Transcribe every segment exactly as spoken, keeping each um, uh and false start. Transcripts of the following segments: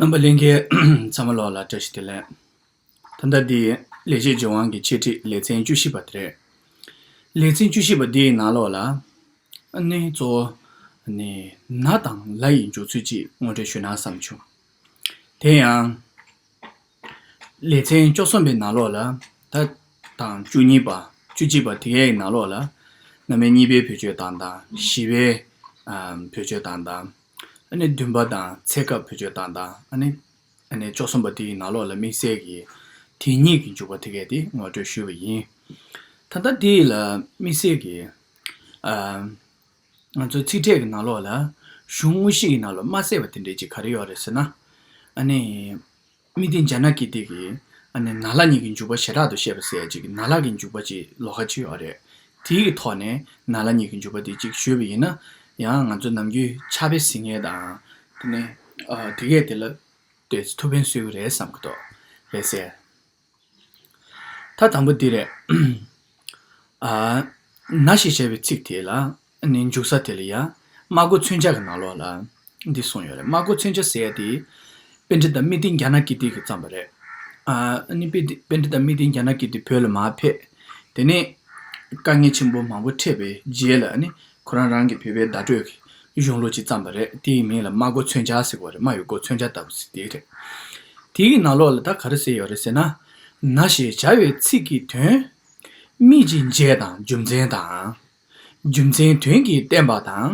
རྣམ་པ་ལྷན་རྒྱས་ཚང་མ་ལོགས་ལ་བཀྲ་ཤིས་བདེ་ལེགས། ད་ལྟ་འདི་ལེགས་བཤད་ལྗོན་དབང་གི་འཆད་ཁྲིད་ལེ་ཚན་བཅུ་བཞི་པ་དེ་རེད། ལེ་ཚན་བཅུ་བཞི་པ་འདིའི་ནང་ལོགས་ལ་ཨ་ནི་གཙོ་བོ་ཨ་ནི་ན་དང་ལ་ཡི་འཇུག་ཚུལ་ཅིག་ངོ་སྤྲོད་ཞུས་ན་བསམ་བྱུང་། དེ་ཡང་ལེ་ཚན་བཅུ་གསུམ་པའི་ནང་ལོགས་ལ་ད་དང་བཅུ་གཉིས་པ་བཅུ་གཅིག་པ་དེ་གའི་ནང་ལོགས་ལ་རྣམ་དབྱེ་གཉིས་པའི་བེད་སྤྱོད་སྟངས་དང་བཞི་པའི་ཨམ་བེད་སྤྱོད་སྟངས་དང་། ཨ་ནི་བདུན་པ་དང་ཚེ་སྐབས་བེད་སྤྱོད་སྟངས་དང་ཨ་ནི་ཨ་ནི་བཅུ་གསུམ་པ་དེའི་ནང་ལོགས་ལ་དམིགས་བསལ་གྱི་དེ་ཉིད་ཀྱི་འཇུག་པ་དེ་གས་དེ་ངོ་སྤྲོད་ཞུས་པ་ཡིན། ད་ལྟ་དེ་ལ་དམིགས་བསལ་གྱི་ཨ་ང་ཚོའི་ཚིག་ཕྲད་ཀྱི་ནང་ལོགས་ལ་གཞུང་དངོས་གཞི་ཡི་ནང་ལ་མ་གསལ་བ་དེ་འདྲས་ཅིག་ག་རེ་ཡོད་རེད་ཟེར་ན། ཨ་ནི་དམིགས་ལྡན་ཛྙཱ་ན་ཀིརྟི་གི་ཨ་ནི་ན་ལ་གཉིས་ཀྱི་འཇུག་པ་ཞེ་དྲག་ཏུ་བཤད་པ་ཟེར་ཡ་ཅིག་ན་ལ་གི་འཇུག་པ་ཅིག་ལོགས་ཀ་ཅིག་ཡོད་རེད། དེའི་གི་ཐོག་ནས་ན་ལ་གཉིས་ཀྱི་འཇུག་པ་དེ་ཅིག་ཞུས་པ་ཡིན་ན། ཡང་ང་ཚོ་ནམ་རྒྱུན་ཕྱག་དཔེ་གཟིགས་མཁན་དང་དེ་ནས་ཨ་དེ་གས་དེ་ལ་དེ་ཐུགས་ཕན་གསོས་ཀྱི་རེད་བསམ་གྱི་འདུག་རེད་ཟེར། ད་དང་པོ་འདི་རེད། ཨ། ན་ཞེས་བྱ་བའི་ཚིག་དེ་ལ་ནི་འཇུག་ས་དེ་ལ་ཡ་སྨྲ་སྒོ་མཚོན་བྱ་གི་ནང་ལོགས་ལ་འདི་གསུངས་ཡོད་རེད། སྨྲ་སྒོ་མཚོན་བྱ་ཟེར་ཡ་དེ་པཎྜི་ཏ་དམིགས་ལྡན་ཛྙཱ་ན་ཀིརྟི་གིས་བརྩམས་པ་རེད། ཨ་ནི་པཎྜི་པཎྜི་ཏ་དམིགས་ལྡན་ཛྙཱ་ན་ཀིརྟི་བོད་ལ་མར་ཕེབས། དེ་ནས་དཀའ་ངལ་ཆེན་པོ་མང་པོ་འཕྲད་པའི་རྗེས་ལ་ནི་ཁོ་རང་རང་གི་བོད་པའི་བརྡ་སྤྲོད་ཀྱི་གཞུང་ལུགས་ཅིག་བརྩམས་པ་རེད། དེའི་མིང་ལ་སྨྲ་སྒོ་མཚོན་བྱ་ཟེར་གྱི་ཡོད་རེད། སྨྲ་བའི་སྒོ་མཚོན་བྱ་ལྟ་བུ་ཟེར་དེ་རེད། དེའི་ནང་ལོགས་ལ་ད་ག་རེ་ཟེར་ཡོད་རེད་ཟེར་ན། ན་ཞེས་བྱ་བའི་ཚིག་གི་དོན། དམིགས་ཀྱི་འབྱེད་དང་རྒྱུ་མཚན་དང་། རྒྱུ་མཚན་དོན་གྱིས་བསྟན་པ་དང་།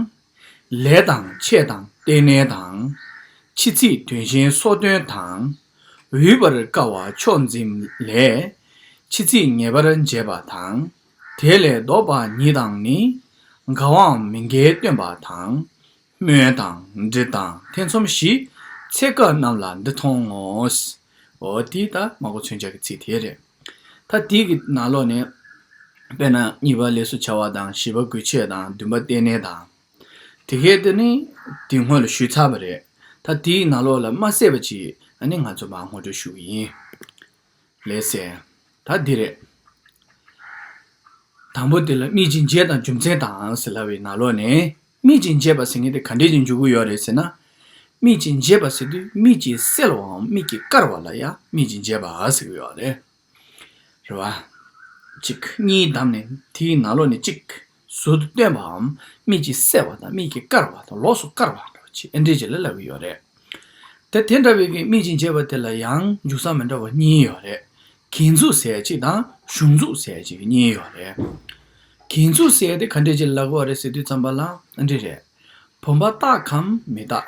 ལས་དང་ཆེད་དང་རྟེན་གནས་དང་། ཕྱི་ཚིག་དོན་གཞན་སོགས་དོན་དང་། འོས་པར་དཀའ་བ་ཕྱོགས་འཛིན་ལས། ཕྱི་ཚིག་ངེས་པར་འབྱེད་པ་དང་། དེ་ལས་ལྡོག་པ་ཉིད་དང་ནི། འགལ་བའམ་མི་འགལ་སྟོན་པ་དང་། སྨོས་དང་འདྲི་དང་ཐེ་ཚོམ་ཞི། ཚེ་སྐབས་རྣམས་ལ་འདི་མཐོང་ངོ་། འོ་དེ་ད་སྨྲ་སྒོ་མཚོན་བྱ་གི་ཚིག་དེ་རེད། ད་དེ་གི་ནང་ལོགས་ནས་དཔེར་ན་གཉིས་པ་ལས་སུ་བྱ་བ་དང་བཞི་པ་དགོས་ཆེད་དང་བདུན་པ་རྟེན་གནས་དང་། དེ་གས་དེ་ནི་དེ་སྔོན་ལ་ཞུས་ཚར་བ་རེད། ད་དེའི་ནང་ལོགས་ལ་མ་གསལ་བ་ཅིག་ཨ་ནི་ང་ཚོ་མར་ངོ་སྤྲོད་ཞུ་གི་ཡིན། ལགས་སེ། ད་འདི་རེད། དང་པོ་དེ་ལ་དམིགས་ཀྱི་འབྱེད་དང་རྒྱུ་མཚན་དང་ཟེར་ལབ་པའི་ནང་ལོགས་ནས། དམིགས་ཀྱི་འབྱེད་པ་ཟེར་མཁན་དེ་ག་འདྲས་ཀྱི་འཇུག་གི་ཡོད་རེད་ཟེར་ན། དམིགས་ཀྱི་འབྱེད་པ་ཟེར་དུས་དམིགས་ཀྱིས་བསལ་བའམ་དམིགས་ཀྱིས་བཀར་བ་ལ་ཡང་དམིགས་ཀྱི་འབྱེད་པ་ཟེར་གྱི་ཡོད་རེད། རེད་བ། གཅིག་གཉིས་བདམས་ནས་དེའི་ནང་ལོགས་ནས་གཅིག་ཟུར་དུ་བཏོན་པའམ་དམིགས་ཀྱིས་བསལ་བ་དང་དམིགས་ཀྱིས་བཀར་བ་དང་ལོགས་སུ་བཀར་བ་འདྲ་བ་ཅིག་ཨེ་འདྲས་ཅིག་ལ་ལབ་ཀྱི་ཡོད་རེད། དེ་དེ་འདྲ་བའི་གི་དམིགས་ཀྱི་འབྱེད་པ་དེ་ལ་ཡང་འཇུག་ས་མི་འདྲ་བ་གཉིས་ཡོད་རེད། གྱེས་འཛུགས་ཟེར་ཡ་གཅིག་དང་གཞུང་འཛུགས་ཟེར་ཡ་གཅིག་གཉིས་ཡོད་རེད། གྱེས་འཛུགས་ཟེར་ཡ་དེ་ག་འདྲས་ཅིག་ལབ་དགོས་རེད་ཟེར་དུས་ཙམ་པ་ལ་འདི་རེད། བུམ་པ་རྟག་གམ་མི་རྟག་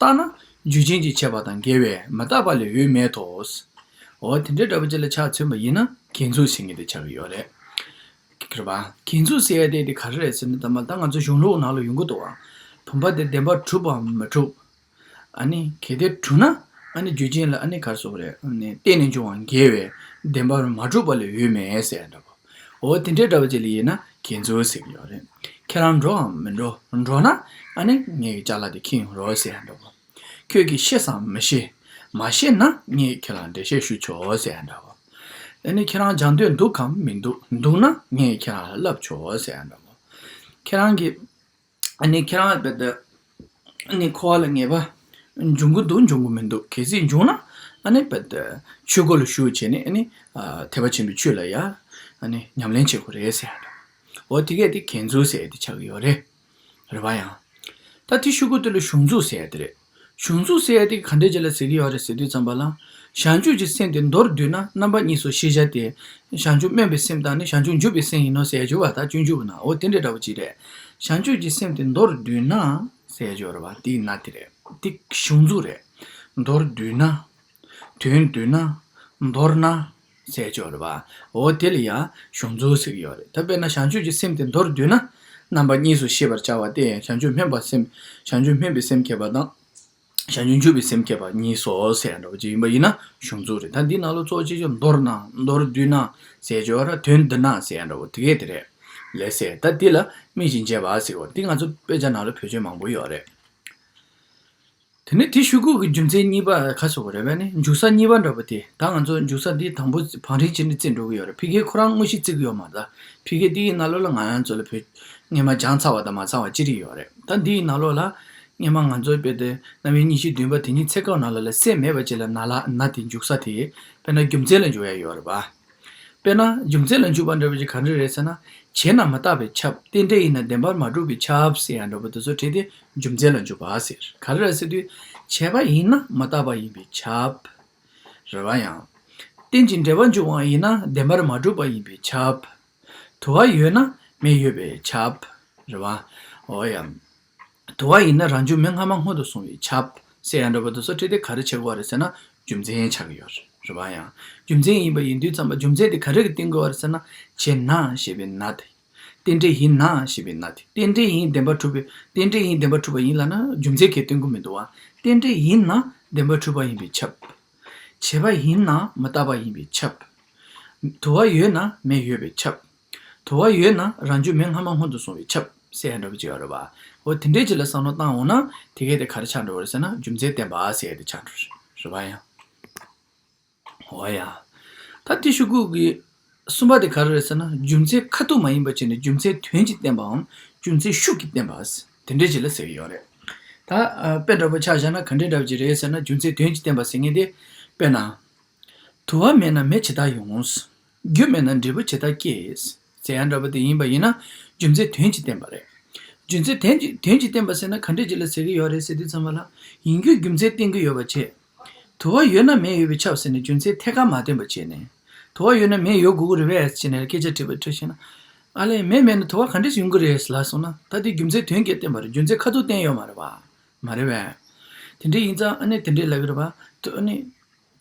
རྟག་ན་རྒྱུ་རྐྱེན་གྱིས་ཆད་པ་དང་འགལ་བས་མི་རྟག་པ་ལས་འོས་མེད་དོ། འོ་དེ་འདྲའི་འདྲ་པོ་ཅིག་ལ་ཆ་མཚོན་པ་ཡིན་ན་གྱེས་འཛུགས་ཟེར་མཁན་དེ་ཆགས་ཀྱི་ཡོད་རེད། རེད་པ། གྱེས་འཛུགས་ཟེར་ཡ་དེ་དེ་ག་རེ་རེད་ཟེར་ན་ད་མ་ད་ང་ཚོ་གཞུང་ལུགས་ནང་ལ་ཡོང་གི་འདུག་ཨ། བུམ་པ་དེ་བདེན་པར་གྲུབ་པའམ་མི་གྲུབ། ཨ་ནི་གལ་ཏེ་གྲུབ་ན་ཨ་ནི་རྒྱུ་རྐྱེན་ལ་ཨ་ནི་ག་རེ་ཟེར་དགོས་རེད། ཨ་ནི་བརྟེན་ནས་འབྱུང་བ་འགལ་བས་བདེན་པར་མ་གྲུབ་པ་ལས་འོས་མེད་ཟེར་ཡ་འདྲ་པོ། འོ་དེ་འདྲའི་འདྲ་པོ་ཅིག་ལ་ཡིན་ན་གྱེས་འཛུགས་ཟེར་གྱི་ཡོད་རེད། ཁྱེད་རང་འགྲོའམ་མི་འགྲོ། འགྲོ་ན་ཨ་ནི་ངའི་ཅ་ལག་དེ་ཁྱེར་ཡོང་རོགས་ཟེར་ཡ་འདྲ་པོ། ཁྱོད་ཀྱིས་ཤེས་སམ་མི་ཤེས། མ་ཤེས་ན་ངས་ཁྱེད་ལ་འགྲེལ་བཤད་ཞུ་ཆོག་ཟེར་ཡ་འདྲ་པོ། ཨ་ནི་ཁྱེད་རང་སྦྱང་འདོད་འདུག་གམ་མི་འདུག་འདུག་ན་ངས་ཁྱེད་རང་ལ་བསླབ་ཆོག་ཟེར་ཡ་འདྲ་པོ། ཁྱེད་རང་གིས་ཨ་ནི་ཁྱེད་རང་བེད་ཨ་ནི་འཁོར་བ་ལ་ངེས་པ་འབྱུང་གི་འདུག་འབྱུང་གི་མི་འདུག་གལ་སྲིད་འབྱུང་ན་ཨ་ནི་བེད་ཆོས་སྒོ་ལ་ཞུགས་བྱས་ནས་ཨ་ནི་ཐེག་པ་ཆེན་པོའི་ཆོས་ལ་ཡ་ཨ་ནི་ཉམས་ལེན་བྱེད་དགོས་རེད་ཟེར་ཡ་འདྲ། འོ་དེ་གས་དེ་གྱེས་འཛུགས་ཟེར་ཡ་དེ་ཆགས་ཀྱི་ཡོད་རེད། རེད་པ་ཡང་། ད་དེ་ཤོད་གོ་དེ་ལ་གཞུང་འཛུགས་ཟེར་ཡ་དེ་རེད། གཞུང་འཛུགས་ཟེར་ཡ་དེ་ག་འདྲས་ཅིག་ལ་ཟེར་གྱི་ཡོད་རེད་ཟེར་དུས་ཙམ་པ་ལ། བྱང་ཆུབ་ཀྱི་སེམས་དེ་མདོར་བསྡུས་ན་རྣམ་པ་གཉིས་སུ་ཤེས་བྱ་སྟེ། བྱང་ཆུབ་སྨོན་པའི་སེམས་དང་ནི་བྱང་ཆུབ་འཇུག་པའི་སེམས་ཡིན་ནོ་ཟེར་ཡ་བརྗོད་པ་ད་སྤྱོད་འཇུག་གི་ནང་འོ་དེ་འདྲའི་འདྲ་བོ་ཅིག་རེད། བྱང་ཆུབ་ཀྱི་སེམས་དེ་མདོར་བསྡུས་ན་ཟེར་ཡ་བརྗོད་རེད་པ་དེའི་ན་དེ་རེད། དེ་གཞུང་འཛུགས་རེད། མདོར་བསྡུས་ན། དོན་བསྡུས་ན། མདོར་ན། ཟེར་ཡ་བརྗོད་རེད་པ། འོ་དེ་ལ་ཡང་གཞུང་འཛུགས་ཟེར་གྱི་ཡོད་རེད། ད་དཔེར་ན་བྱང་ཆུབ་ཀྱི་སེམས་དེ་མདོར་བསྡུས་ན། རྣམ་པ་གཉིས་སུ་ཤེས་པར་བྱ་བ་སྟེ་བྱང་ཆུབ་སྨོན་པ་སེམས་བྱང་ཆུབ་སྨོན་པའི་སེམས་ཁྱད་པར་དང་། བྱང་ཆུབ་འཇུག་པའི་སེམས་ཁྱད་པར་གཉིས་སོ་ཟེར་ཡ་འདྲ་བོ་ཅིག་ཡིན་པ་ཡིན་ན་གཞུང་འཛུགས་རེད། ད་འདི་ནང་ལོགས་གཙོ་ཆེ་ཆེ་མདོར་ན་མདོར་བསྡུས་ན་ཟེར་ཡ་ཅིག་ཡོད་ར། དོན་བསྡུ་ན་ཟེར་ཡ་འདྲ་བོ་དེ་གས་དེ་རེད། ལགས་སེ། ད་འདི་ལ་དམིགས་ཀྱི་འབྱེད་པ་ཟེར་བ་འདི་ང་ཚོ་དཔེ་ཆ་ནང་ལ་བེད་སྤྱོད་མང་པོ་ཡོད་རེད། དེ་ནས་དེ་ཤོད་གོ་གི་རྒྱུ་མཚན་གཉིས་པ་ག་ཟེར་དགོས་རེད་པས་ནི་འཇུག་ས་གཉིས་པ་འདྲ་བོ་དེ་ད་ང་ཚོ་འཇུག་ས་འདི་དང་པོ་བང་རིམ་བྱས་ནས་བརྩིས་འགྲོ་གི་ཡོད་རེད། ཕ་གིའི་ཁོ་རང་དངོས་གཞི་བརྩི་གི་ཡོད་མ་རེད། ད་ཕ་གི་འདི་ཡི་ནང་ལོགས་ལ་ང་རང་ཚོ་ལ་བོད་སྔོན་མ་སྦྱངས་ཚར་བ་དང་མ་ཚར་བ་ཅི་རིགས་ཡོད་རེད། ད་འདི་ཡི་ནང་ལོགས་ལ་ སྔས་མ་ང་ཚོའི་དཔེ་དེ་རྣམ་དབྱེ་གཉིས་བཞི་བདུན་པ་དེ་ཉིད་ཚེ་སྐབས་ནང་ལ་ལ་སེལ་མེད་པ་ཅིག་ལ་ན་ལ་ན་དེ་འཇུག་ས་དེ། དཔེར་ན་རྒྱུ་མཚན་ལ་འཇུག་ཡ་ཡོད་རེད་པ། དཔེར་ན་རྒྱུ་མཚན་ལ་འཇུག་པ་འདྲ་བ་ཅིག་ག་འདྲ་རེད་ཟེར་ན། བྱས་ན་མི་རྟག་པས་ཁྱབ། རྟེན་འབྲེལ་ཡིན་ན་བདེན་པར་མ་གྲུབ་པས་ཁྱབ་ཟེར་ཡ་འདྲ་པོ་དེ་ཚོ་བྲིས་ཏེ་རྒྱུ་མཚན་ལ་འཇུག་པ་ཟེར། ག་རེ་རེད་ཟེར་དུས། བྱས་པ་ཡིན་ན་མི་རྟག་པ་ཡིན་པས་ཁྱབ། རེད་པ། ཡང་། རྟེན་ཅིང་འབྲེལ་བར་འབྱུང་བ་ཡིན་ན་བདེན་པར་མ་གྲུབ་པ་ཡིན་པས་ཁྱབ། དུ་བ་ཡོད་ན་མེ་ཡོད་པས་ཁྱབ། རེད་པ། འོ་ཡ། དུ་བ་ཡིན་ན་རང་བྱུང་མེ་སྔ་མ་སྔོན་དུ་སོང་བས་ཁྱབ་ཟེར་ཡ་འདྲ་པོ་དེ་ཚོ་བྲིས་ཏེ་ག་རེ་བྱེད་དགོས་རེད་ཟེར་ན་རྒྱུ་མཚན་ཆགས་ཀྱི་ཡོད་རེད། རེད་པ། ཡང་རྒྱུ་མཚན་ཡིན་པ་ཡིན་དུས་ཙམ་པ་རྒྱུ་མཚན་དེ་ག་རེ་གིས་བསྟན་དགོས་རེད་ཟེར་ན། བྱས་ན་ཞེས་པའི་ན་དེ། རྟེན་འབྲེལ་ཡིན་ན་ཞེས་པའི་ན་དེ། རྟེན་འབྲེལ་ཡིན་བདེན་པར་གྲུབ་པའི་རྟེན་འབྲེལ་ཡིན་བདེན་པར་གྲུབ་པ་ཡིན་ལབ་ན་རྒྱུ་མཚན་གྱིས་སྟོན་གྱི་མི་འདུག་བ། རྟེན་འབྲེལ་ཡིན་ན་བདེན་པར་གྲུབ་པ་ཡིན་པས་ཁྱབ། བྱས་པ་ཡིན་ན་མི་རྟག་པ་ཡིན་པས་ཁྱབ། དུ་བ་ཡོད་ན་མེ་ཡོད་པས་ཁྱབ། དུ་བ་ཡོད་ན་རང་བྱུང་མེ་སྔ་མ་སྔོན་དུ་སོང་བས་ཁྱབ་ཟེར་ཡ་འདྲ་པོ་ཅིག་ཡོད་རེད་པ། འོ་དེ་འདྲའི་ཅིག་ལ་བསམ་བློ་བཏང་འོང་ན་དེ་གས་དེ་ག་རེ་ཆགས་འགྲོ་བ་རེད་ཟེར་ན་རྒྱུ་མཚན་བསྟན་པ་ཟེར་ཡ་དེ་ཆགས་འགྲོ་རེད། རེད་པ། ཡང་། འོ་ཡ། ད་དེ་ཞུ་དགོས་ཀྱི་གསུམ་པ་དེ་ག་རེ་རེད་ཟེར་ན་རྒྱུ་མཚན་ཁ་ཐུག་མ་ཡིན་པ་བྱས་ནས་རྒྱུ་མཚན་དོན་གྱིས་བསྟན་པའམ་རྒྱུ་མཚན་ཤུགས་ཀྱིས་བསྟན་པ། དེ་འདྲའི་ཅིག་ལ་ཟེར་གྱི་ཡོད་རེད། ད་ཨ། དཔེ་འདྲ་པོ་ཆ་བཞག་ན་ག་འདྲའི་འདྲ་པོ་ཅིག་རེད་ཟེར་ན་རྒྱུ་མཚན་དོན་གྱིས་བསྟན་པ་ཟེར་མཁན་དེ། དཔེར་ན། དུ་བ་མེད་ན་མེ་ཇི་ལྟར་ཡོང་། རྒྱུ་མེད་ན་འབྲས་བུ་ཇི་ལྟར་སྐྱེ། ཟེར་ཡ་འདྲ་པོ་དེ་ཡིན་པ་ཡིན་ན་རྒྱུ་མཚན་དོན་གྱིས་བསྟན་པ་རེད། རྒྱུ་མཚན་དོན་གྱིས་དོན་གྱིས་བསྟན་པ་ཟེར་ན་ག་འདྲའི་ཅིག་ལ་ཟེར་གྱི་ཡོད་རེད་ཟེར་དུས་ཙམ་པ་ལ། ཡིན་རྒྱུའི་རྒྱུ་མཚན་བསྟན་གྱི་ཡོད་པ་བྱས། དུ་བ་ཡོད་ན་མེ་ཡོད་པས་ཁྱབ་ཟེར་ནས་རྒྱུ་མཚན་ཐད་ཀར་མ་བསྟན་པ་བྱས་ནས། དུ་བ་ཡོད་ན་མེ་ཡོད་དགོས་ཀྱི་རེད་པས་ཟེར་ནས་སྐད་ཆ་དྲིས་པ་དྲིས་ཤེ་ན། ཨ་ལས་མེ་མེད་ན་དུ་བ་ག་འདྲས་ཡོང་གི་རེད་ལབ་སོང་ན་ད་དེ་རྒྱུ་མཚན་དོན་གྱིས་བསྟན་པ་རེད། རྒྱུ་མཚན་ཁ་ཐུག་བསྟན་ཡོད་མ་རེད་པ། མ་རེད་པས། དེ་འདྲས་ཡིན་ཙང་ཨ་ནི་དེ་འདྲས་ལབ་ཀྱི་རེད་པ། དུ་ཨ་ནི།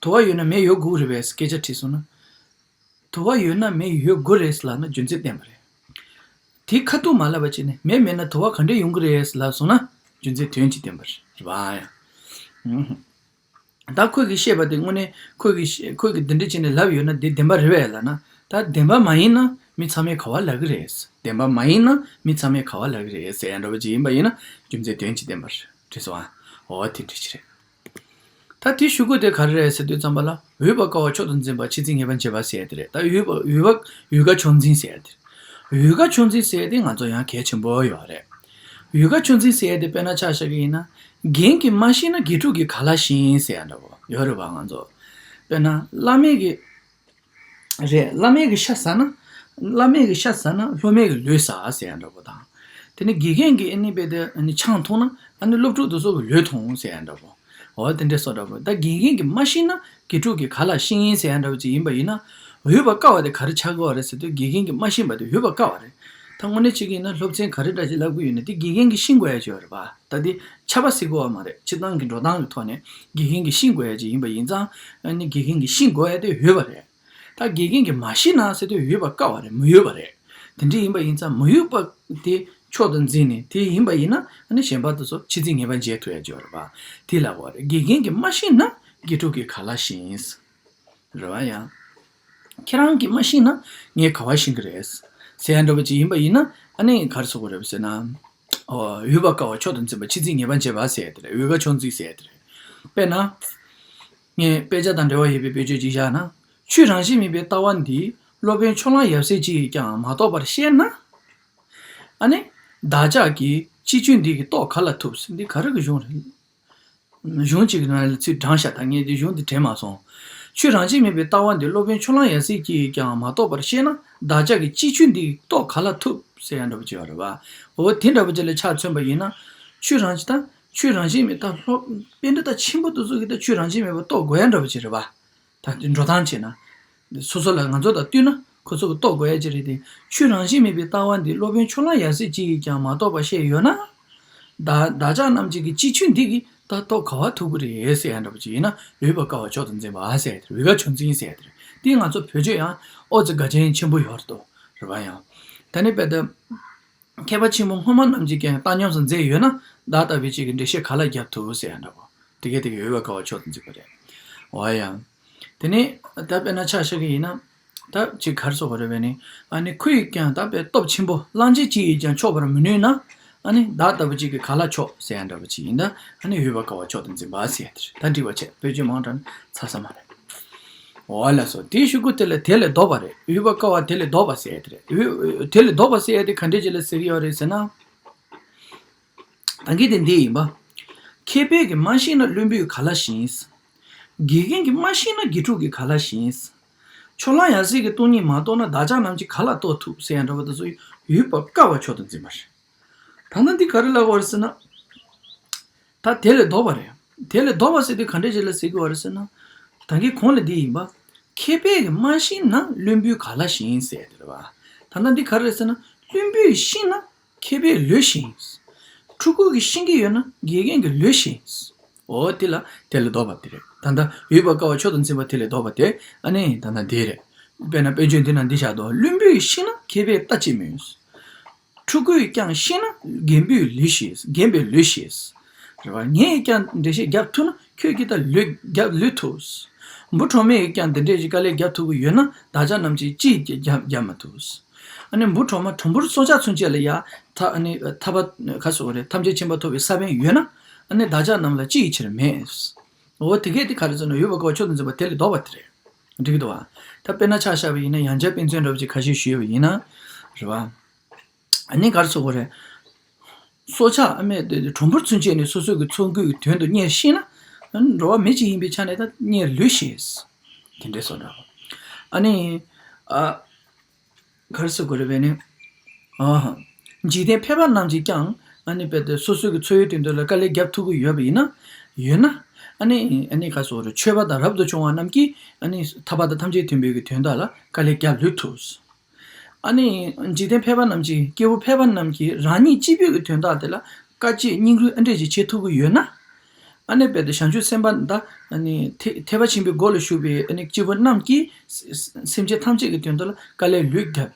དུ་བ་ཡོད་ན་མེ་ཡོད་དགོས་རེད་པས་སྐད་ཆ་དྲིས་སོང་ན། དུ་བ་ཡོད་ན་མེ་ཡོད་དགོས་རེད་ལབ་ན་རྒྱུ་མཚན་བསྟན་པ་རེད། དེ་ཁ་ཐུག་མ་ལབ་པ་བྱས་ནས་མེ་མེད་ན་དུ་བ་ག་འདྲས་ཡོང་གི་རེད་ལབ་སོང་ན་རྒྱུ་མཚན་དོན་གྱིས་བསྟན་པ་རེད་པ། ཡ། ཨུ་ཧུ། ད་ཁོས་ཀྱིས་བཤད་པ་དེ་དངོས་གནས་ཁོས་ཀྱིས་བཤད་ཁོས་ཀྱིས་འདི་འདྲས་བྱས་ནས་ལབ་ཡོད་ན་འདི་བདེན་པ་རེད་པས་ལབ་ན། ད་བདེན་པ་མ་ཡིན་ན་མི་ཚང་མས་ག་པར་ལབ་ཀྱི་རེད། བདེན་པ་མ་ཡིན་ན་མི་ཚང་མས་ག་པར་ལབ་ཀྱི་རེད་ཟེར་ཡ་འདྲ་པོ་ཅིག་ཡིན་པ་ཡིན་ན་རྒྱུ་མཚན་དོན་གྱིས་བསྟན་པ་རེད། དྲིས་སོང་ཨ། འོ་དེ་འདྲ་ཅིག་རེད། ད་དེའི་ཤུ་གུ་དེ་ག་རེ་རེད་ཟེར་དུས་ཙམ་པ་ལ་འོས་པ་ཀ་བ་མཆོག་ཏུ་འཛིན་པ་ཕྱི་མཚན་ངེས་པར་འབྱེད་པ་ཟེར་ཡ་དེ་རེད། ད་འོས་པ་འོས་པ་འོས་ཀ་མཆོག་འཛིན་ཟེར་ཡ་དེ་རེད། འོས་ཀ་མཆོག་འཛིན་ཟེར་ཡ་དེ་ང་ཚོ་ཡང་གལ་ཆེན་པོ་ཡོད་རེད། འོས་ཀ་མཆོག་འཛིན་ཟེར་ཡ་དེ་དཔེར་ན་ཆ་བཞག་གི་ཡིན་ན། རྒན་གྱིས་མ་ཤེས་ན་དགེ་ཕྲུག་གིས་ག་ལ་ཤེས་ཟེར་ཡ་འདྲ་པོ་ཡོད་རེད་པ། ང་ཚོ་དཔེར་ན་བླ་མས་ཀྱི་རེད། བླ་མས་ཀྱི་ཤ་ཟ་ན། བླ་མས་ཀྱི་ཤ་ཟ་ན་སློབ་མས་ཀྱི་ལུས་ཟ་ཟེར་ཡ་འདྲ་པོ་དང་། དེ་ནས་དགེ་རྒན་གྱིས་ཨ་ནི་དཔེ་དེ་ཨ་ནི་ཆང་འཐུང་ན་ཨ་ནི་སློབ་ཕྲུག་དེ་ཚོ་གི་ལུས་འཐུང་ཟེར་ཡ་འདྲ་པོ། འོ་དེ་འདྲས་སོགས་འདྲ་པོ། ད་དགེ་རྒན་གྱིས་མ་ཤེས་ན་དགེ་ཕྲུག་གིས་ག་ལ་ཤེས་ཡིན་ཟེར་ཡ་འདྲ་པོ་ཅིག་ཡིན་པ་ཡིན་ན། འོས་པ་ཀ་བ་དེ་ག་རེ་ཆགས་ཀྱི་ཡོད་རེད་ཟེར་དུས་དགེ་རྒན་གྱིས་མ་ཤེས་པ་དེ་འོས་པ་ཀ་བ་རེད། ད་དངོས་གནས་བྱེད་ཀྱི་ཡིན་ན་སློབ་ཚན་ག་རེ་འདྲ་ཞིག་བསླབ་ཀྱི་ཡོད་ན་དེ་དགེ་རྒན་གྱིས་ཤེས་དགོས་ཡ་ཅིག་ཡོད་རེད་པ། ད་དེ་ཆད་པ་སྲིད་དགོས་པ་མ་རེད། སྤྱིར་བཏང་གི་འགྲོ་སྟངས་ཀྱི་ཐོག་ནས་དགེ་རྒན་གྱིས་ཤེས་དགོས་ཡ་ཅིག་ཡིན་པ་ཡིན་ཙང་ཨ་ནི་དགེ་རྒན་གྱིས་ཤེས་དགོས་ཡ་དེ་འོས་པ་རེད། ད་དགེ་རྒན་གྱིས་མ་ཤེས་ན་ཟེར་དུས་འོས་པ་ཀ་བ་རེད། མི་འོས་པ་རེད། དེ་འདྲ་ཡིན་པ་ཡིན་ཙང་མི་འོས་པ་དེ་མཆོག་ཏུ་འཛིན་ནས་དེ་ཡིན་པ་ཡིན་ན་ཨ་ནི་གཞན་པ་དེ་ཚོ་ཕྱི་མཚན་ངེས་པར་འབྱེད་ཐུབ་ཡ་ཅིག་ཡོད་རེད་པ། དེ་ལབ་པ་རེད། དགེ་རྒན་གྱིས་མ་ཤེས་ན་དགེ་ཕྲུག་གིས་ག་ལ་ཤེས་ཡིན། རེད་པ། ཡང་། ཁྱེད་རང་གིས་མ་ཤེས་ན་ངས་ག་པར་ཤེས་ཀྱི་རེད། ཟེར་ཡ་འདྲ་པོ་ཅིག་ཡིན་པ་ཡིན་ན་ཨ་ནི་ག་རེ་ཟེར་དགོས་རེད་ཟེར་ན། འོ་འོས་པ་ཀ་བ་མཆོག་ཏུ་འཛིན་པ་ཕྱི་མཚན་ངེས་པར་འབྱེད་པ་ཟེར་ཡ་དེ་རེད། འོས་ཀ་མཆོག་འཛིན་ཟེར་ཡ་དེ་རེད། དཔེར་ན། ངས་དཔེ་ཆ་དང་འབྲེལ་བ་ཡོད་པའི་དཔེ་བརྗོད་ཅིག་བཞག་ན། ཆོས་རང་བཞིན་མེད་པའི་ལྟ་བ་འདི་སློབ་དཔོན་ཕྱོགས་གླང་ཡབ་སྲས་ཀྱིས་ཀྱང་མ་རྟོགས་པར་བཤད་ན། ཨ་ནི། བདག་ཅག་གིས་སྤྱི་ཆོས་འདི་གི་རྟོགས་ག་ལ་ཐུབ་ཟེར། འདི་ག་རེ་གི་གཞུང་རེད། གཞུང་གཅིག་གི་ནང་ལ་ཚུར་དྲངས་ཤག་ད་ངས་འདི་གཞུང་འདི་དྲན་མ་སོང་། ཆོས་རང་བཞིན་མེད་པའི་ལྟ་བ་འདི་སློབ་དཔོན་ཕྱོགས་གླང་ཡབ་སྲས་ཀྱིས་ཀྱང་མ་རྟོགས་པར་བཤད་ན་བདག་ཅག་གིས་སྤྱི་ཆོས་འདི་རྟོགས་ག་ལ་ཐུབ་ཟེར་ཡ་འདྲ་པོ་ཅིག་ཡོད་རེད་པ། འོ་དེ་འདྲ་པོ་ཅིག་ལ་ཆ་མཚོན་པ་ཡིན་ན། ཆོས་རང་ད་ཆོས་རང་བཞིན་མེད་ད་སློབ་དཔེ་འདྲ་ད་ཆེན་པོ་དེ་ཚོ་གིས་ད་ཆོས་རང་བཞིན་མེད་པ་རྟོགས་དགོས་ཡ་འདྲ་པོ་ཅིག་རེད་པ། ད་འགྲོ་སྟངས་བྱས་ན། སོ་སོ་ལ་ང་ཚོ་དང་བསྟུན་ན་ཁོ་ཚོ་གིས་རྟོགས་དགོས་ཡ་ཅིག་རེད་དེ། ཆོས་རང་བཞིན་མེད་པའི་ལྟ་བ་འདི་སློབ་དཔོན་ཕྱོགས་གླང་ཡབ་སྲས་ཀྱིས་ཀྱང་མ་རྟོགས་པར་བཤད་ཡོད་ན། བདག་བདག་ཅག་རྣམས་ཀྱིས་ཀྱི་སྤྱི་ཆོས་འདི་གིས་ད་རྟོགས་ག་པར་ཐུབ་ཀྱི་རེད་ཟེར་ཡ་འདྲ་པོ་ཅིག་ཡིན་ན་འོས་པ་ཀ་བ་མཆོག་ཏུ་འཛིན་པ་ཨ་ཟེར་ཡ་དེ་རེད། འོས་ཀ་མཆོག་འཛིན་ཟེར་ཡ་དེ་རེད། དེ་ང་ཚོ་བོད་ཆོས་ཡང་ཨོ་ཙི་དགའ་ཆེན་ཆེན་པོ་ཡོད་རེད་དོ། རེད་པ། ཡང་། ད་ནི་དཔེ་དེ། མཁས་པ་ཆེན་པོ་སྔོན་མ་རྣམས་ཀྱིས་ཀྱང་བཏང་སྙོམས་སུ་མཛད་ཡོད་ན་བདག་ལྟ་བུའི་ཅིག་གི་འགྲེལ་བཤད་ག་ལ་རྒྱབ་ཐུབ་ཟེར་ཡ་འདྲ་པོ། དེ་གས་དེ་གས་འོས་པ་ཀ་བ་མཆོག་ཏུ་འཛིན་པ་རེད། འོ་ཡ། དེ་ནས་ད་དཔེར་ན་ཆ་བཞག་གི་ཡིན་ན། ད་ཅིག་ག་རེ་ཟེར་དགོས་རེད་པས་ནི། ཨ་ནི་ཁོས་ཀྱང་ད་དཔེ་སྟོབས་ཆེན་པོ་གླང་ཆེན་གཅིག་གིས་ཀྱང་ཆོག་པར་མི་ནུས་ན། ཨ་ནི་བདག་ལྟ་བུ་ཅིག་གིས་ག་ལ་ཆོག་ཟེར་ཡ་འདྲ་པོ་ཅིག་ཡིན་ད། ཨ་ནི་འོས་པ་ཀ་བ་མཆོག་ཏུ་འཛིན་པ་ཟེར་ཡ་དེ་རེད། ད་འགྲིག་པ་བྱས། བེད་སྤྱོད་མང་དྲགས་ན་ཚར་ས་མ་རེད། འོ་ལགས་སོ། དེའི་ཤུ་གུ་དེ་ལ་དེ་ལས་ལྡོག་པ་རེད། འོས་པ་ཀ་བ་དེ་ལས་ལྡོག་པ་ཟེར་ཡ་དེ་རེད། འོས་དེ་ལས་ལྡོག་པ་ཟེར་ཡ་དེ་ག་འདྲས་ཅིག་ལ་ཟེར་གྱི་ཡོད་རེད་ཟེར་ན། ད་གིན་དེ་འདི་ཡིན་པ། མཁས་པས་ཀྱིས་མ་ཤེས་ན་བླུན་པོས་ག་ལ་ཤེས། དགེ་རྒན་གྱིས་མ་ཤེས་ན་དགེ་ཕྲུག་གིས་ག་ལ་ཤེས། ཕྱོགས་གླང་ཡང་སྲིད་ཀྱི་སྟོང་ཉིད་མ་རྟོགས་ན་བདག་ཅག་རྣམས་ཀྱིས་ག་ལ་རྟོགས་ཐུབ་ཟེར་ཡང་འདྲ་བ་དེ་ཚོ་ཡོད་པར་དཀའ་བ་མཆོག་ཏུ་འཛིན་པ་རེད། ད་ནི་འདི་ག་རེ་ལབ་དགོས་རེད་ཟེར་ན། ད་དེ་ལས་ལྡོག་པ་རེད། དེ་ལས་ལྡོག་པ་ཟེར་དུས་ག་འདྲ་ཞིག་ལ་ཟེར་གྱི་ཡོད་རེད་ཟེར་ན། ད་གིན་གོང་ལ་འདི་ཡིན་པ། མཁས་པས་ཀྱིས་མ་ཤེས་ན་བླུན་པོས་ག་ལ་ཤེས་ཟེར་དེ་རེད་བ། ད་ལྟ་འདི་ག་རེ་རེད་ཟེར་ན། བླུན་པོས་ཤེས་ན་མཁས་པས་ལོས་ཤེས། ཕྲུ་གུ་གིས་ཤེས་ཀྱི་ཡོད་ན་དགེ་རྒན་གྱིས་ལོས་ཤེས། འོ་དེ་ལ་དེ་ལས་ལྡོག་པ་དེ་རེད། ད་ལྟ་ཡོད་པར་དཀའ་བ་མཆོག་ཏུ་འཛིན་པ་དེ་ལས་ལྡོག་པ་དེ་ཨ་ནི་ད་ལྟ་འདི་རེད། དཔེར་ན་དཔེ་བརྗོད་འདི་ན་འདི་བཞག་འདུག་བླུན་པོས་ཤེས་ན་མཁས་པས་ལྟ་ཅི་སྨོས། ཕྲུ་གུས་ཀྱང་ཤེས་ན་རྒན་པོས་ལོས་ཤེས། རྒན་པས་ལོས་ཤེས། རེད་བ། ངས་ཀྱང་འགྲེལ་བཤད་རྒྱབ་ཐུབ་ན་ཁྱོད་ཀྱིས་ད་ལོས་རྒྱབ་ལོས་ཐུབ། འབུ་གྲོག་མས་ཀྱང་འདི་འདྲས་ཀྱི་དཀའ་ལས་རྒྱབ་ཐུབ་ཀྱི་ཡོད་ན་བདག་ཅག་རྣམས་ཀྱིས་ཅིས་རྒྱབ་རྒྱབ་མ་ཐུབ། ཨ་ནི་འབུ་གྲོག་མ་གྲུམ་བུར་སྲོག་ཆགས་ཚུན་ཆད་ལ་ཡ་ཐ་ཨ་ནི་ཐར་པ་ག་སོགས་རེད། ཐམས་ཅད་མཁྱེན་པ་ཐོབ་པའི་ས་བོན་ཡོད་ན་ཨ་ནི་བདག་ཅག་རྣམས་ལ་ཅི་ཡི་ཕྱིར་མེད། འོ་དེ་གས་དེ་ག་རེ་ཟེར་ན་ཡོད་པ་གོ་ཆོད་དུ་འཛིན་པ་དེ་ལས་ལྡོག་པ་དེ་རེད། འགྲིག་གི་འདུག་བ། ད་དཔེར་ན་ཆ་བཞག་པ་ཡིན་ན་ཡང་བསྐྱར་དཔེ་མཚོན་འདྲ་བ་ཅིག་ཁ་ཤས་ཞུས་པ་ཡིན་ན། རེད་བ། ཨ་ནི་ག་རེ་ཟེར་དགོས་རེད། སྲོག་ཆགས་ཨ་མས་དེ་གྲུམ་བུར་ཚུན་ཆད་ནས་སོ་སོའི་གི་འཚོ་གོས་ཀྱི་དོན་དུ་གཉེར་ཤེས་ན། འགྲོ་བ་མི་གཅིག་ཡིན་པའི་ཆ་ནས་ད་གཉེར་ལོས་ཤེས། དེ་འདྲས་སོ་འདྲ་བ། ཨ་ནི། ཨ། ག་རེ་ཟེར་དགོས་རེད་བས་ནི། ཨ། འཇིག་རྟེན་ཕལ་པ་རྣམས་ཀྱིས་ཀྱང་ཨ་ནི་དཔེ་དེ་སོ་སོའི་གི་འཚོ་བའི་དོན་དུ་ལ་དཀའ་ལས་རྒྱབ་ཐུབ་ཀྱི་ཡོད་པ་ཡིན་ན། ཡོད་ན། ཨ་ནི་ཨ་ནི་ག་རེ་ཟེར་དགོས་རེད། ཆོས་པ་དང་རབ་ཏུ་བྱུང་བ་རྣམས་ཀྱིས་ཨ་ནི་ཐར་པ་དང་ཐམས་ཅད་མཐུན་པའི་གི་དོན་དག་ལ་དཀའ་ལས་རྒྱབ་ལོས་ཐུབ། ཨ་ནི་འཇིག་རྟེན་ཕལ་པ་རྣམས་ཀྱིས་སྐྱེ་བོ་ཕལ་པ་རྣམས་ཀྱིས་རང་ཉིད་གཅིག་པུའི་གི་དོན་དག་དེ་ལ་དཀའ་སྤྱད་སྙིང་རུས་ཨ་འདྲས་ཅིག་བྱེད་ཐུབ་ཀྱི་ཡོད་ན། ཨ་ནི་དཔེ་དེ་བྱང་ཆུབ་སེམས་དཔའ་ད་ཨ་ནི་ཐེ་ཐེག་པ་ཆེན་པོའི་སྒོ་ལ་ཞུགས་པའི་ཨ་ནི་སྐྱེ་བོ་རྣམས་ཀྱིས་སེམས་ཅན་ཐམས་ཅད་ཀྱི་དོན་དུ་ལ་དཀའ་ལས་ལོས་བརྒྱབ་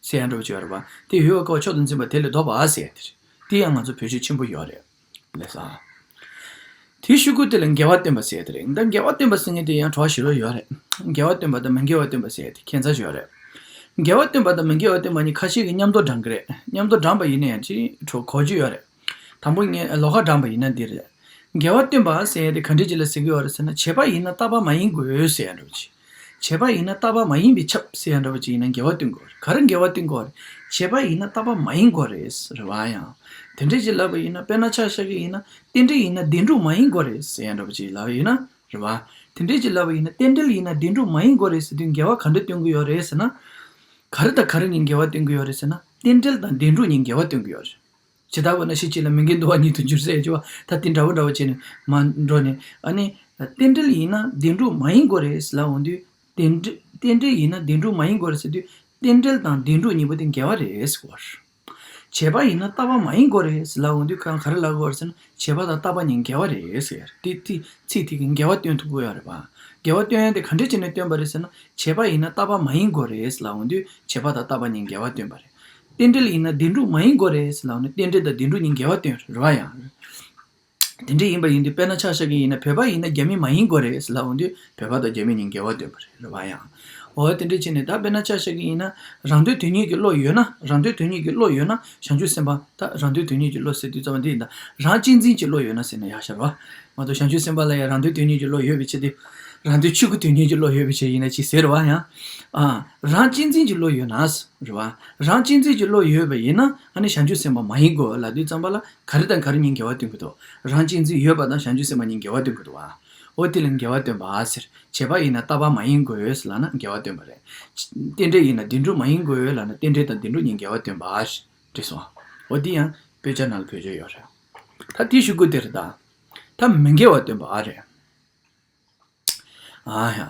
ཟེར་ཡ་འདྲ་བོ་ཅིག་ཡོད་རེད་པ། དེ་ཡོད་པ་གོ་ཆོད་དུ་འཛིན་པ་དེ་ལས་ལྡོག་པ་ཟེར་ཡ་དེ་རེད། དེ་ཡང་ང་ཚོ་བེད་སྤྱོད་ཆེན་པོ་ཡོད་རེད། ལགས་སོ། དེའི་ཤུ་གུ་དེ་ལ་འགལ་བ་སྟོན་པ་ཟེར་ཡ་དེ་རེད། ད་འགལ་བ་སྟོན་པ་ཟེར་མཁན་དེ་ཡང་གྲོགས་ཞེ་པོ་ཡོད་རེད། འགལ་བ་སྟོན་པ་དང་མི་འགལ་བ་སྟོན་པ་ཟེར་ཡ་དེ་ཁྱད་མཚར་ཞིག་ཡོད་རེད། འགལ་བ་སྟོན་པ་དང་མི་འགལ་བ་སྟོན་པ་གཉིས་ཁ་ཤས་ཀྱིས་མཉམ་དུ་བགྲང་གི་རེད། མཉམ་དུ་བགྲངས་པ་ཡིན་ན་ཡང་ཅིག་གྲོགས་གོ་རྒྱུ་ཡོད་རེད། དང་པོ་ངས་ལོགས་ཀ་བགྲངས་པ་ཡིན་ན་འདི་རེད། འགལ་བ་སྟོན་པ་ཟེར་ཡ་དེ་ག་འདྲ་ཅིག་ལ་ཟེར་གྱི་ཡོད་རེད་ཟེར་ན། བྱས་པ་ཡིན་ན་རྟག་པ་མ་ཡིན་དགོས་ཟེར་ཡ་འདྲ་བོ་ཅིག་བྱས་པ་ཡིན་ན་རྟག་པ་མ་ཡིན་པས་ཁྱབ་ཟེར་ཡ་འདྲ་བོ་ཅིག་ཡིན་ན་འགལ་བ་སྟོན་དགོས་རེད། ག་རེ་འགལ་བ་སྟོན་དགོས་རེད། བྱས་པ་ཡིན་ན་རྟག་པ་མ་ཡིན་དགོས་རེད་ཟེར་བ་ཡང་། དེ་འདྲ་ཅིག་ལབ་པ་ཡིན་ན། དཔེར་ན་ཆ་བཞག་གི་ཡིན་ན། རྟེན་འབྲེལ་ཡིན་ན་བདེན་གྲུབ་མ་ཡིན་དགོས་རེད་ཟེར་ཡ་འདྲ་བོ་ཅིག་ལབ་པ་ཡིན་ན། རེད་བ། དེ་འདྲ་ཅིག་ལབ་པ་ཡིན་ན། རྟེན་འབྲེལ་ཡིན་ན་བདེན་གྲུབ་མ་ཡིན་དགོས་རེད་ཟེར་དུས་འགལ་བ་ག་འདྲ་སྟོན་གྱི་ཡོད་རེད་ཟེར་ན། ག་རེ་དང་ག་རེ་གཉིས་འགལ་བ་སྟོན་གྱི་ཡོད་རེད་ཟེར་ན། རྟེན་འབྲེལ་དང་བདེན་གྲུབ་གཉིས་འགལ་བ་སྟོན་གྱི་ཡོད་རེད། ཇི་ལྟ་བ་ན་ཤེས་བྱེད་ལ་མི་འགལ་འདུ་བ་ཉིད་དུ་འགྱུར་ཟེར་གྱི་བ། ད་དེ་འདྲ་བོ་འདྲ་བོ་བྱས་ནས་མ་འགྲོ་ནས། ཨ་ནི། རྟེན་འབྲེལ་ཡིན་ན་བདེན་གྲུབ་མ་ཡིན་དགོས་རེད་ལབ་འོང་དུས། རྟེན་འབྲེལ་རྟེན་འབྲེལ་ཡིན་ན་བདེན་གྲུབ་མ་ཡིན་དགོས་རེད་ཟེར་དུས། རྟེན་འབྲེལ་དང་བདེན་གྲུབ་གཉིས་པོ་དེ་འགལ་བ་རེད་ཟེར་གྱི་ཡོད་རེད། བྱས་པ་ཡིན་ན་རྟག་པ་མ་ཡིན་དགོས་རེད་ཟེར་ལབ་འོང་དུས་གང་ག་རེ་ལབ་དགོས་རེད་ཟེར་ན། བྱས་པ་དང་རྟག་པ་གཉིས་འགལ་བ་རེད་ཟེར། དེ་དེ་ཚིག་དེ་གིས་འགལ་བ་སྟོན་ཐུབ་ཀྱི་ཡོད་རེད་པ། འགལ་བ་སྟོན་ཡ་དེ་ག་འདྲ་བྱས་ནས་སྟོན་པ་རེད་ཟེར་ན། བྱས་པ་ཡིན་ན་རྟག་པ་མ་ཡིན་དགོས་རེད་ཟེར་ལབ་འོང་དུས་བྱས་པ་དང་རྟག་པ་གཉིས་འགལ་བ་སྟོན་པ་རེད། རྟེན་འབྲེལ་ཡིན་ན་བདེན་གྲུབ་མ་ཡིན་དགོས་རེད་ཟེར་ལབ་འོང་དུས་རྟེན་འབྲེལ་དང་བདེན་གྲུབ་གཉིས་འགལ་བ་སྟོན་རེད་པ་ཡང་། དེ་འདྲ་ཡིན་པ་ཡིན་དུས་དཔེར་ན་ཆ་བཞག་གི་ཡིན་ན། བོད་པ་ཡིན་ན་རྒྱ་མི་མ་ཡིན་དགོས་རེད་ཟེར་ལབ་འོང་དུས་བོད་པ་དང་རྒྱ་མི་གཉིས་འགལ་བ་སྟོན་པ་རེད། རེད་པ་ཡང་། འོ་དེ་འདྲ་བྱས་ནས་ད་དཔེར་ན་ཆ་བཞག་གི་ཡིན་ན། རང་དོན་དོན་གཉེར་གྱི་བློ་ཡོད་ན། རང་དོན་དོན་གཉེར་གྱི་བློ་ཡོད་ན་བྱང་ཆུབ་སེམས་དཔའ། ད་རང་དོན་དོན་གཉེར་གྱི་བློ་ཟེར་དུས་ཙམ་པ་འདི་ཡིན་ད། རང་གཅེས་འཛིན་གྱི་བློ་ཡོད་ན་ཟེར་ན་ཡག་ཤོས་རེད་པ། མ་གཏོགས་བྱང་ཆུབ་སེམས་དཔའ་ལ་ཡང་རང་དོན་དོན་གཉེར་གྱི་བློ་ཡོད་པའི་ཕྱིར་ཏེ། རང་དོན་ཆོས་ཀྱི་དོན་གཉེར་གྱི་བློ་ཡོད་པའི་ཕྱིར་ཡིན་ན་ཅིག་ཟེར་བ་ཡང་། ཨ། རང་གཅེས་འཛིན་གྱི་བློ་ཡོད་ན། རེད་པ། རང་གཅེས་འཛིན་གྱི་བློ་ཡོད་པ་ཡིན་ན་ཨ་ནི་བྱང་ཆུབ་སེམས་དཔའ་མ་ཡིན་དགོས་ལབ་དུས་ཙམ་པ་ལ་ག་རེ་དང་ག་རེ་གཉིས་འགལ་བ་སྟོན་གྱི་འདུག་རང་གཅེས་འཛིན་ཡོད་པ་དང་བྱང་ཆུབ་སེམས་དཔའ་གཉིས་འགལ་བ་སྟོན་གྱི་འདུག་པ། འོ་དེ་ལ་འགལ་བ་སྟོན་པ་ཟེར། བྱས་པ་ཡིན་ན་རྟག་པ་མ་ཡིན་དགོས་ལབ་ན་འགལ་བ་སྟོན་པ་རེད། རྟེན་འབྲེལ་ཡིན་ན་བདེན་གྲུབ་མ་ཡིན་དགོས་ལབ་ན་རྟེན་འབྲེལ་དང་བདེན་གྲུབ་གཉིས་འགལ་བ་སྟོན་པ་ཟེར་བྲིས་སོང་། འོ་དེ་ཡང་དཔེ་ཆ་ནང་ལ་བེད་སྤྱོད་ཡོད་རེད། ད་དེའི་ཤུ་གུ་དེ་རེད་ད། ད་མི་འགལ་བ་སྟོན་པ་ཨ་རེད། ཨ་ཡ།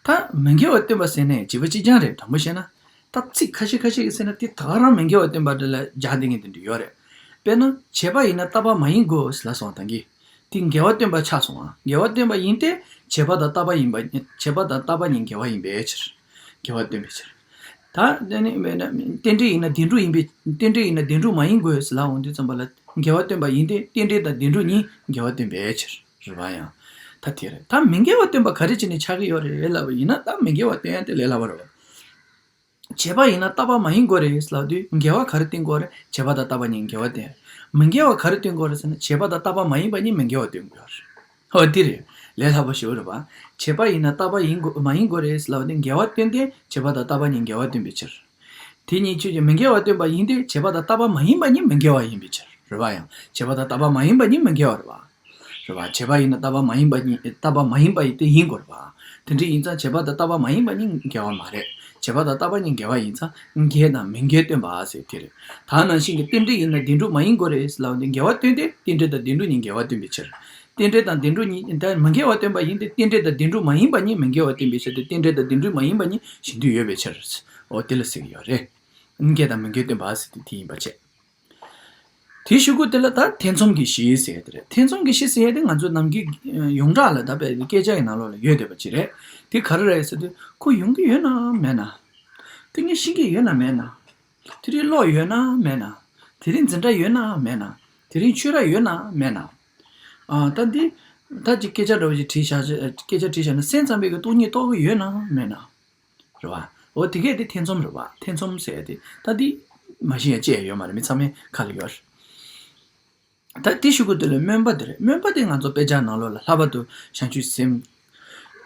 ད་མི་འགལ་བ་སྟོན་པ་ཟེར་ནས་བྱས་པ་གཅིག་རྐྱང་རེད། དྲང་པོ་བཤད་ན། ད་ཚིག་ཁ་ཤས་ཁ་ཤས་ཀྱིས་ཟེར་ན་དེ་ད་ག་རང་མི་འགལ་བ་སྟོན་པ་འདྲ་ལ་སྦྱར་བསྡད་མཁན་དེ་འདྲ་ཡོད་རེད། དཔེར་ན་བྱས་པ་ཡིན་ན་རྟག་པ་མ་ཡིན་དགོས་ལབ་སོང་ད་གིན། དེ་འགལ་བ་སྟོན་པ་ཆགས་སོང་ཨ། འགལ་བ་སྟོན་པ་ཡིན་ཏེ་བྱས་པ་དང་རྟག་པ་ཡིན་པ། བྱས་པ་དང་རྟག་པ་གཉིས་འགལ་བ་ཡིན་པའི་ཕྱིར། འགལ་བ་སྟོན་པའི་ཕྱིར། ད་དེ་ནི་དཔེར་ན་རྟེན་འབྲེལ་ཡིན་ན་བདེན་གྲུབ་ཡིན་པའི། རྟེན་འབྲེལ་ཡིན་ན་བདེན་གྲུབ་མ་ཡིན་དགོས་ལབ་འོང་དུས་ཙམ་པ་ལ་འགལ་བ་སྟོན་པ་ཡིན་ཏེ་རྟེན་འབྲེལ་དང་བདེན་གྲུབ་གཉིས་འགལ་བ་སྟོན་པའི་ཕྱིར། རེད་པ་ཡང་། ད་དེ་རེད། ད་མི་འགལ་བ་སྟོན་པ་ག་རེ་བྱས་ནས་ཆགས་ཀྱི་ཡོད་རེད་ལབ་པ་ཡིན་ན། ད་མི་འགལ་བ་སྟོན་ཡ་དེ་ལས་སླ་པོ་རེད་པ། བྱས་པ་ཡིན་ན་རྟག་པ་མ་ཡིན་དགོས་རེད་ལབ་དུས་འགལ་བ་ག་རེ་སྟོན་དགོས་རེད། བྱས་པ་དང་རྟག་པ་གཉིས་འགལ་བ་སྟོན། མི་འགལ་བ་ག་རེ་སྟོན་དགོས་རེད་ཟེར་ན་བྱས་པ་དང་རྟག་པ་མ་ཡིན་པ་གཉིས་མི་འགལ་བ་སྟོན་དགོས་རེད། ཧོ་དེ་རེད། ལས་སླ་པོ་ཞེ་པོ་རེད་པ། བྱས་པ་ཡིན་ན་རྟག་པ་ཡིན་དགོས་མ་ཡིན་དགོས་རེད་ལབ་དུས་འགལ་བ་སྟོན་ཏེ་བྱས་པ་དང་རྟག་པ་གཉིས་འགལ་བ་སྟོན་པའི་ཕྱིར། དེ་གཉིས་ཆོས་ཅན། མི་འགལ་བ་སྟོན་པ་ཡིན་ཏེ་བྱས་པ་དང་རྟག་པ་མ་ཡིན་པ་གཉིས་མི་འགལ་བ་ཡིན་པའི་ཕྱིར། རེད་པ་ཡང་། བྱས་པ་དང་རྟག་པ་མ་ཡིན་པ་གཉིས་མི་འགལ་བ་རེད་པ། བྱས་པ་ཡིན་ན་རྟག་པ་མ་ཡིན་པ་གཉིས་རྟག་པ་མ་ཡིན་པ་ཡིན་དེ་ཡིན་དགོས་རེད་པ། དེ་འདྲ་ཡིན་ཙང་བྱས་པ་དང་རྟག་པ་མ་ཡིན་པ་གཉིས་འགལ་བ་མ་རེད། བྱས་པ་དང་རྟག་པ་གཉིས་འགལ་བ་ཡིན་ཙང་འགལ་དང་མི་འགལ་སྟོན་པ་ཟེར་དེ་རེད། ད་ནང་བཞིན་གྱི་རྟེན་འབྲེལ་ཡིན་ན་བདེན་གྲུབ་མ་ཡིན་དགོས་རེད་ལབ་ནས་འགལ་བ་སྟོན་ཏེ་རྟེན་འབྲེལ་དང་བདེན་གྲུབ་གཉིས་འགལ་བ་སྟོན་པའི་ཕྱིར། རྟེན་འབྲེལ་དང་བདེན་གྲུབ་གཉིས་ད་མི་འགལ་བ་སྟོན་པ་ཡིན་ཏེ་རྟེན་འབྲེལ་དང་བདེན་གྲུབ་མ་ཡིན་པ་གཉིས་མི་འགལ་བ་སྟོན་པའི་ཕྱིར་ཏེ་རྟེན་འབྲེལ་དང་བདེན་གྲུབ་མ་ཡིན་པ་གཉིས་གཞན་དུ་ཡོད་པའི་ཕྱིར། འོ་དེ་ལ་ཟེར་གྱི་ཡོད་རེད། འགལ་དང་མི་འགལ་སྟོན་པ་ཟེར་དེ་དེ་ཡིན་པ་བྱས། དེའི་གཞུག་གུ་དེ་ལ་ད་ཐེ་ཚོམ་གྱི་གཞི་ཟེར་ཡ་དེ་རེད། ཐེ་ཚོམ་གྱི་གཞི་ཟེར་ཡ་དེ་ང་ཚོ་ནམ་རྒྱུན་ཡོངས་གྲགས་ལ་ད་དཔེ་སྐད་ཆ་ཡི་ནང་ལོགས་ལ་ཡོད་བསྡད་པ་ཅིག་རེད། དེ་ག་རེ་རེད་ཟེར་དུས་ཁོ་ཡོང་གི་ཡོད་ན་མེད་ན། དེ་ངས་ཤེས་ཀྱི་ཡོད་ན་མེད་ན། དེ་རིང་ཀློག་ཡོད་ན་མེད་ན། དེ་རིང་འཛིན་གྲྭ་ཡོད་ན་མེད་ན། དེ་རིང་ཆོས་ར་ཡོད་ན་མེད་ན། ཨ་ད་འདི་ད་ཅིག་སྐད་ཆ་འདྲ་བོ་ཅིག་དྲིས་བཞག་སྐད་ཆ་དྲིས་བཞག་ན་སེམས་ཙམ་པའི་གི་སྟོང་ཉིད་རྟོགས་ཀྱི་ཡོད་ན་མེད་ན། རེད་བ། འོ་དེ་གས་དེ་ཐེ་ཚོམ་རེད་བ། ཐེ་ཚོམ་ཟེར་ཡ་དེ་ད་འདི་མ་ཤེས་ཡ་ཅི་ཡང་ཡོད་མ་རེད། མི་ཚང་མའི་ཁ་ལ་ཡོད་རེད། ད་དེ་གཞུག་གུ་དེ་ལ་སྨོན་པ་དེ་རེད། སྨོན་པ་དེ་ང་ཚོ་དཔེ་ཆ་ནང་ལོགས་ལ་ལྷག་པར་དུ་བྱང་ཆུབ་སེམས་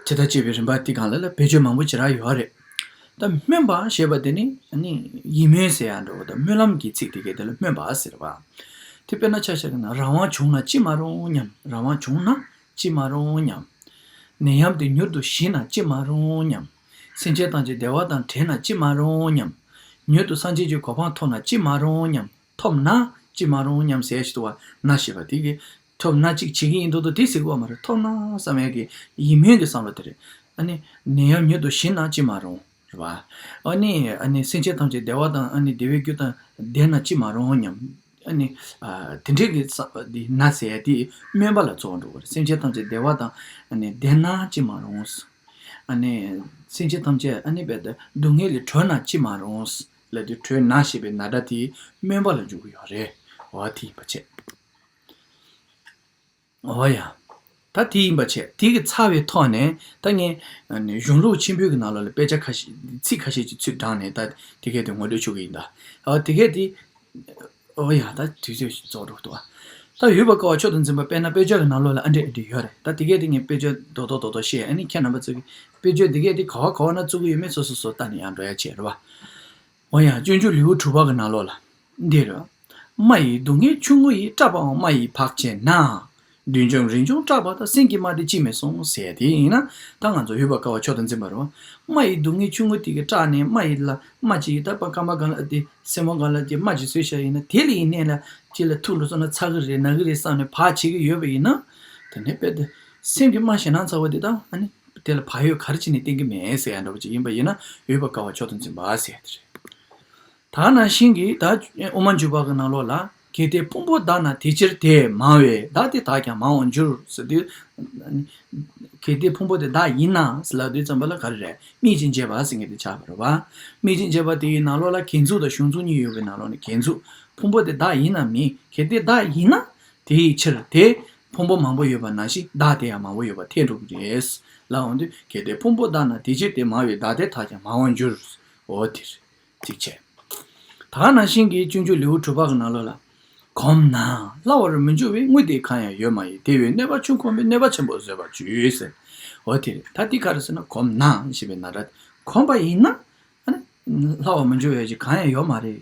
ཇི་ལྟར་བསྐྱེད་པའི་རིམ་པ་དེ་སྒང་ལ་ལ་བེད་སྤྱོད་མང་པོ་ཅིག་རག་ཡོད་རེད། ད་སྨོན་པ་ཞེས་པ་དེ་ནི་ནི་ཡིད་སྨོན་ཟེར་ཡ་འདྲ་བོ་དང་སྨོན་ལམ་གྱི་ཚིག་དེ་གས་དེ་ལ་སྨོན་པ་ཟེར་བ། དེ་དཔེར་ན་ཆ་བཞག་ན་རང་དབང་བྱུང་ན་ཅི་མ་རུང་སྙམ། རང་དབང་བྱུང་ན་ཅི་མ་རུང་སྙམ། ནད་ཡམས་དེ་མྱུར་དུ་ཞི་ན་ཅི་མ་རུང་སྙམ། སེམས་ཅན་ཐམས་ཅད་བདེ་བ་དང་བྲལ་ན་ཅི་མ་རུང་སྙམ། མྱུར་དུ་སངས་རྒྱས་ཀྱི་གོ་འཕང་ཐོབ་ན་ཅི་མ་རུང་སྙམ། ཐོབ་ན་ཅི་མ་རུང་སྙམ་ཟེར་ཞིག་འདུག་བ། ན་ཞེས་པ་དེ་གིས་ཐོབ་ན་ཅིག་བྱེད་ཀྱི་ཡིན་མདོག་མདོག་དེ་ཟེར་གི་བ་མ་རེད། ཐོབ་ན་བསམ་ཡས་ཀྱི་ཡིད་སྨོན་གྱི་བསམ་བློ་དེ་རེད། ཨ་ནི་ནད་ཡམས་མྱུར་དུ་ཞི་ན་ཅི་མ་རུང་རེད་བ། ཨ་ནི་ཨ་ནི་སེམས་ཅན་ཐམས་ཅད་བདེ་བ་དང་ཨ་ནི་བདེ་བའི་རྒྱུ་དང་ལྡན་ན་ཅི་མ་རུང་སྙམ། ཨ་ནི་ཨ་དེ་འདྲའི་གི་བསམ་པ་འདི་ན་ཟེར་ཡས་དེ་སྨོན་པ་ལ་གཙོ་བོ་འགྲོ་གི་རེད། སེམས་ཅན་ཐམས་ཅད་བདེ་བ་དང་ཨ་ནི་ལྡན་ན་ཅི་མ་རུང་། ཨ་ནི་སེམས་ཅན་ཐམས་ཅད་ཨ་ནི་རྦད་དེ་སྡུག་བསྔལ་ལས་གྲོལ་ན་ཅི་མ་རུང་། ལབ་དུས་གྲོལ་ན་ཞེས་པའི་ན་སྒྲ་དེ་སྨོན་པ་ལ་འཇུག་གི་ཡོད་རེད། འོ་དེ་ཡིན་པ་བྱས། འོ་ཡ། ད་དེ་ཡིན་པ་བྱས་དེ་གི་ཚར་བའི་ཐོག་ནས་ད་ངས་ཨ་ནི་གཞུང་ལུགས་ཆེན་པོའི་གི་ནང་ལོགས་ལ་དཔེ་ཆ་ཁ་ཤས་ཚིག་ཁ་ཤས་ཀྱི་ཚུལ་དྲངས་ནས་ད་དེ་གས་དེ་ངོ་སྤྲོད་ཞུ་གི་ཡིན་ད། འོ་དེ་གས་དེ། ཨོ་ཡ་ད་དུས་ཚོད་རྫོགས་འགྲོ་འདུག་ད་འོད་དཔག་དཀའ་བ་མཆོག་ཏུ་འཛིན་པ་དཔེར་ན་དཔེ་ཆ་གི་ནང་ལོགས་ལ་ཨ་འདྲས་ཨ་འདྲས་ཡོད་རེད། ད་དེ་གས་དེ་ངས་དཔེ་ཆ་རྡོག་རྡོག་རྡོག་རྡོག་བཤད་ཨ་ནི་ཁྱེད་རྣམ་པ་ཚོ་གི་དཔེ་ཆ་དེ་གས་དེ་ག་བ་ག་བ་ན་བཙུགས་ཀྱི་ཡོད་མེད་སོ་སོ་སོ་ལྟ་ནས་ཡང་འགྲོ་ཡ་བྱས་རེད་བ། འོ་ཡ་སྤྱོད་འཇུག་ལེའུ་དྲུག་པ་གི་ནང་ལོགས་ལ་འདི་རེད། རྨ་ཡི་སྡུག་བསྔལ་ཆུང་ངུ་ཡིས། སྐྲག་པའང་རྨ་ཡིས་བག་བྱེད་ན། བདུད་འཇོམས་རིན་འབྱུང་སྐྲག་པ་དང་། སེམས་ཀྱི་རྨ་དེ་ཅིས་མི་གསུང་ཟེར་དེ་ཡིན་ན་ད་ང་ཚོ་འོད་དཔག་དཀའ་བ་མཆོག་ཏུ་འཛིན་པ་རེད་བ། རྨ་ཡི་སྡུག་བསྔལ་ཆུང་ངུ་དེ་གི་སྐྲག་ནས་རྨ་ཡི་ལ་རྨ་ཅིག་ད་པ་སྐར་མ་སྒང་ལ་དེ་སེན་མོ་སྒང་ལ་དེ་རྨ་ཅིག་བཟོས་བཞག་ཡིན་ན་དེ་ལ་ཡིན་ནས་ལ་ཅི་ལ་ཐུག་ལ་སོང་ན་ཚ་གི་རེད་ན་གི་རེད་བསམ་ནས་བག་བྱེད་ཀྱི་ཡོད་པ་ཡིན་ན། དེ་ནས་དཔེ་དེ་སེམས་ཀྱི་རྨ་ཞེད་སྣང་ཚ་བ་དེ་དང་ཨ་ནི་དེ་ལ་བག་ཡོད་ག་རེ་བྱས་ནས་བསྟེན་གི་མེད་ཟེར་ཡ་འདྲ་བོ་ཅིག་ཡིན་པ་ཡིན་ན་འོད་དཔག་དཀའ་བ་མཆོག་ཏུ་འཛིན་པ་ཟེར་ཡ་དེ་རེད། ད་ནང་བཞིན་གྱི་ད་དབུ་མ་འཇུག་པ་གི་ནང་ལོགས་ལ། གལ་ཏེ་ཕུང་པོ་དག་ན་དེ་ཕྱིར་དེ། མང་བས་བདག་དེ་དག་ཀྱང་མང་བར་འགྱུར་ཟེར་དུས། གལ་ཏེ་ཕུང་པོ་དེ་བདག་ཡིན་ན་ཟེར་ལབ་དུས་ཙམ་པ་ལ་ག་རེ་རེད། སྨིག་ཅིང་འབྱེད་པ་ཟེར་མཁན་དེ་ཆགས་པ་རེད་བ། སྨིག་ཅིང་འབྱེད་པ་དེ་ཡི་ནང་ལོགས་ལ་གྱེན་འཛུགས་དང་གཞུང་འཛུགས་གཉིས་ཡོད་པའི་ནང་ལོགས་ནས་གྱེན་འཛུགས། ཕུང་པོ་དེ་བདག་ཡིན་ན་མིན། གལ་ཏེ་བདག་ཡིན་ན་དེ་ཡི་ཕྱིར་དེ། ཕུང་པོ་མང་པོ་ཡོད་པ་ནང་བཞིན་བདག་དེ་ཡང་མང་པོ་ཡོད་པ་ཐལ་འགྲོ་གི་རེད། ལབ་འོང་དུས་གལ་ཏེ་ཕུང་པོ་བདག་ན་དེ་ཕྱིར་དེ། མང་བས་བདག་དེ་དག་ཀྱང་མང་བར་འགྱུར། འོ་དེ་རེད། གཅིག་བྱས། ད་ནང་བཞིན་གྱི་སྤྱོད་འཇུག་ལེའུ་དྲུག་པ་གི་ནང་ལོགས་ལ། གོམས་ན་སླ་བར་མི་འགྱུར་བའི། དངོས་དེ་གང་ཡང་ཡོད་མ་ཡིན། དེ་བས་གནོད་པ་ཆུང་གོམས་པས། གནོད་པ་ཆེན་པོ་བཟོད་པར་བྱོས་ཟེར། འོ་དེ་རེད། ད་འདི་ག་རེ་ཟེར་ན་གོམས་ན་ཞེས་པའི་ན་སྒྲ་གོམས་པ་ཡིན་ན། ཨ་ནི། སླ་བར་མི་འགྱུར་བའི་ཅིག་གང་ཡང་ཡོད་མ་རེད།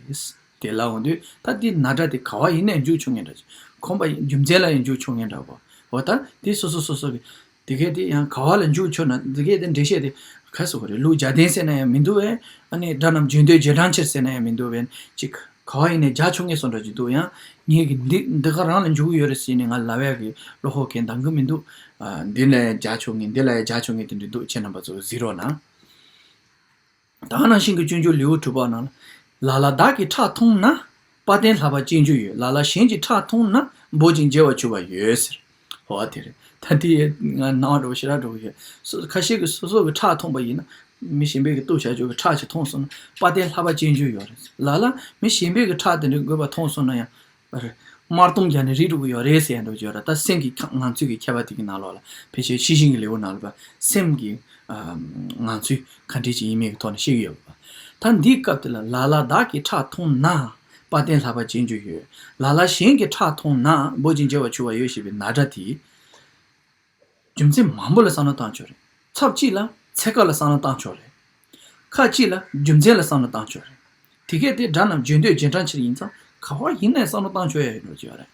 དེ་ལབ་འོང་དུས་ད་འདི་ན་སྒྲ་དེ་ག་བ་ཡིན་ནའི་འཇུག་ཆོག་མཁན་འདྲ་ཅིག་གོམས་པ་ཡིན་རྒྱུ་མཚན་ལ་ཡང་འཇུག་ཆོག་མཁན་འདྲ་བོ། འོ་ད་དེ་སོ་སོ་སོ་སོ་གི། དེ་གས་དེ་ཡང་ག་བ་ལ་འཇུག་ཆོག་ན་དེ་གས་དེ་འགྲེལ་བཤད་དེ་ག་སོ་ག་རེ་ལུགས་སྦྱར་བདེན་ཟེར་ན་ཡང་མི་འདུག་བས། ཨ་ནི་སྒྲ་རྣམས་བརྗོད་འདོད་རྗེས་འབྲང་ཕྱིར་ཟེར་ན་ཡང་མི་འདུག་བས། ཅིག་ག་བ་ཡིན་ནའི་སྦྱར་ཆོག་མཁན་སོང་འདྲ་ཅིག་འདུག་ཡང་། ངས་ཀྱི་འདི་འདི་ག་རང་ལ་འཇུག་གི་ཡོད་རེད་ཟེར་ནས་ང་ལབ་ཡག་གི་བློ་ཁོག་གང་འདང་གི་མི་འདུག་ཨ་འདི་ལ་ཡང་སྦྱར་ཆོག་མཁན་འདི་ལ་ཡང་སྦྱར་ཆོག་མཁན་དེ་འདྲ་འདུག་ཁྱེད་རྣམ་པ་ཚོ་གཟིགས་རོགས་གནང་། ད་ནང་བཞིན་གྱི་སྤྱོད་འཇུག་ལེའུ་དྲུག་པ་ནང་ལ། ལ་ལ་བདག་གིས་ཁྲག་འཐུང་ན། དཔལ་ལྡན་ལྷ་པ་སྐྱེ་རྒྱུ་ཡོད། ལ་ལ་གཞན་གྱིས་ཁྲག་འཐུང་ན། འབོད་ཅིང་མཇལ་བར་འགྱུར་བ་ཡོད་ཟེར། འོ་དེ་རེད། ད་དེ་ཡས་ང་སྣང་བ་འགྲོ་ཞེ་དྲག་འགྲོ་གི་ཡོད། སོ་ཁ་ཤས་ཀྱིས་སོ་སོ་གི་ཁྲག་འཐུང་པ་ཡིན་ན། མི་གཞན་པས་ཀྱི་གཏུབ་བྱ་རྒྱུ་གི་ཁྲག་ཅིག་འཐུང་སོང་ན་དཔལ་ལྡན་ལྷ་པ་སྐྱེ་རྒྱུ་ཡོད་རེད། ལ་ལ་མི་གཞན་པས་ཀྱི་ཁྲག་དེ་འདྲ་དགོས་པ་འཐུང་སོང་ན་ཡང་། རེད། དམར་གཏུམ་རྒྱག་ནས་རིལ་འགྲོ་གི་ཡོད་རེད་ཟེར་ཡ་འགྲོ་གི་ཡོད་རེད། ད་སེམས་ཀྱི་ཁ་ངང་ཚུལ་གྱི་ཁྱད་པར་དེ་གི་ནང་ལོགས་ལ་ཕལ་ཆེར་ཤེས་བཞིན་གྱི་ལེའུ་ནང་ལ་སེམས་ཀྱི་ངང་ཚུལ་ག་འདྲས་ཅིག་ཡིན་མིན་གྱི་ཐོག་ནས་བཤད་ཀྱི་ཡོད་པ། ད་འདིའི་སྐབས་དེ་ལ་ལ་ལ་བདག་གིས་ཁྲག་འཐུང་ན། དཔལ་ལྡན་ལྷ་པ་སྐྱེ་རྒྱུ་ཡོད། ལ་ལ་གཞན་གྱིས་ཁྲག་འཐུང་ན། འབོད་ཅིང་མཇལ་བར་འགྱུར་བ་ཡོད་ཞེས་པའི་ན་སྒྲ་དེ། རྒྱུ་མཚན་མང་པོ་ལ་བསམ་བློ་བཏང་ཆོག་རེད། ཚབས་གཅིག་ལ་ཚེ་སྐབས་ལ་བསམ་བློ་བཏང་ཆོག་རེད། ཁ་ཅིག་ལ་རྒྱུ་མཚན་ལ་བསམ་བློ་བཏང་ཆོག་རེད། དེ་གས་དེ་སྒྲ་རྣམས་བརྗོད་འདོད་རྗེས་འབྲང་ཕྱིར་ཡིན་ཙང་ག་བ་ཡིན་ནའི་བསམ་བློ་བཏང་ཆོག་ཡ་ཡོད་འགྲོ་གི་ཡོད་རེད།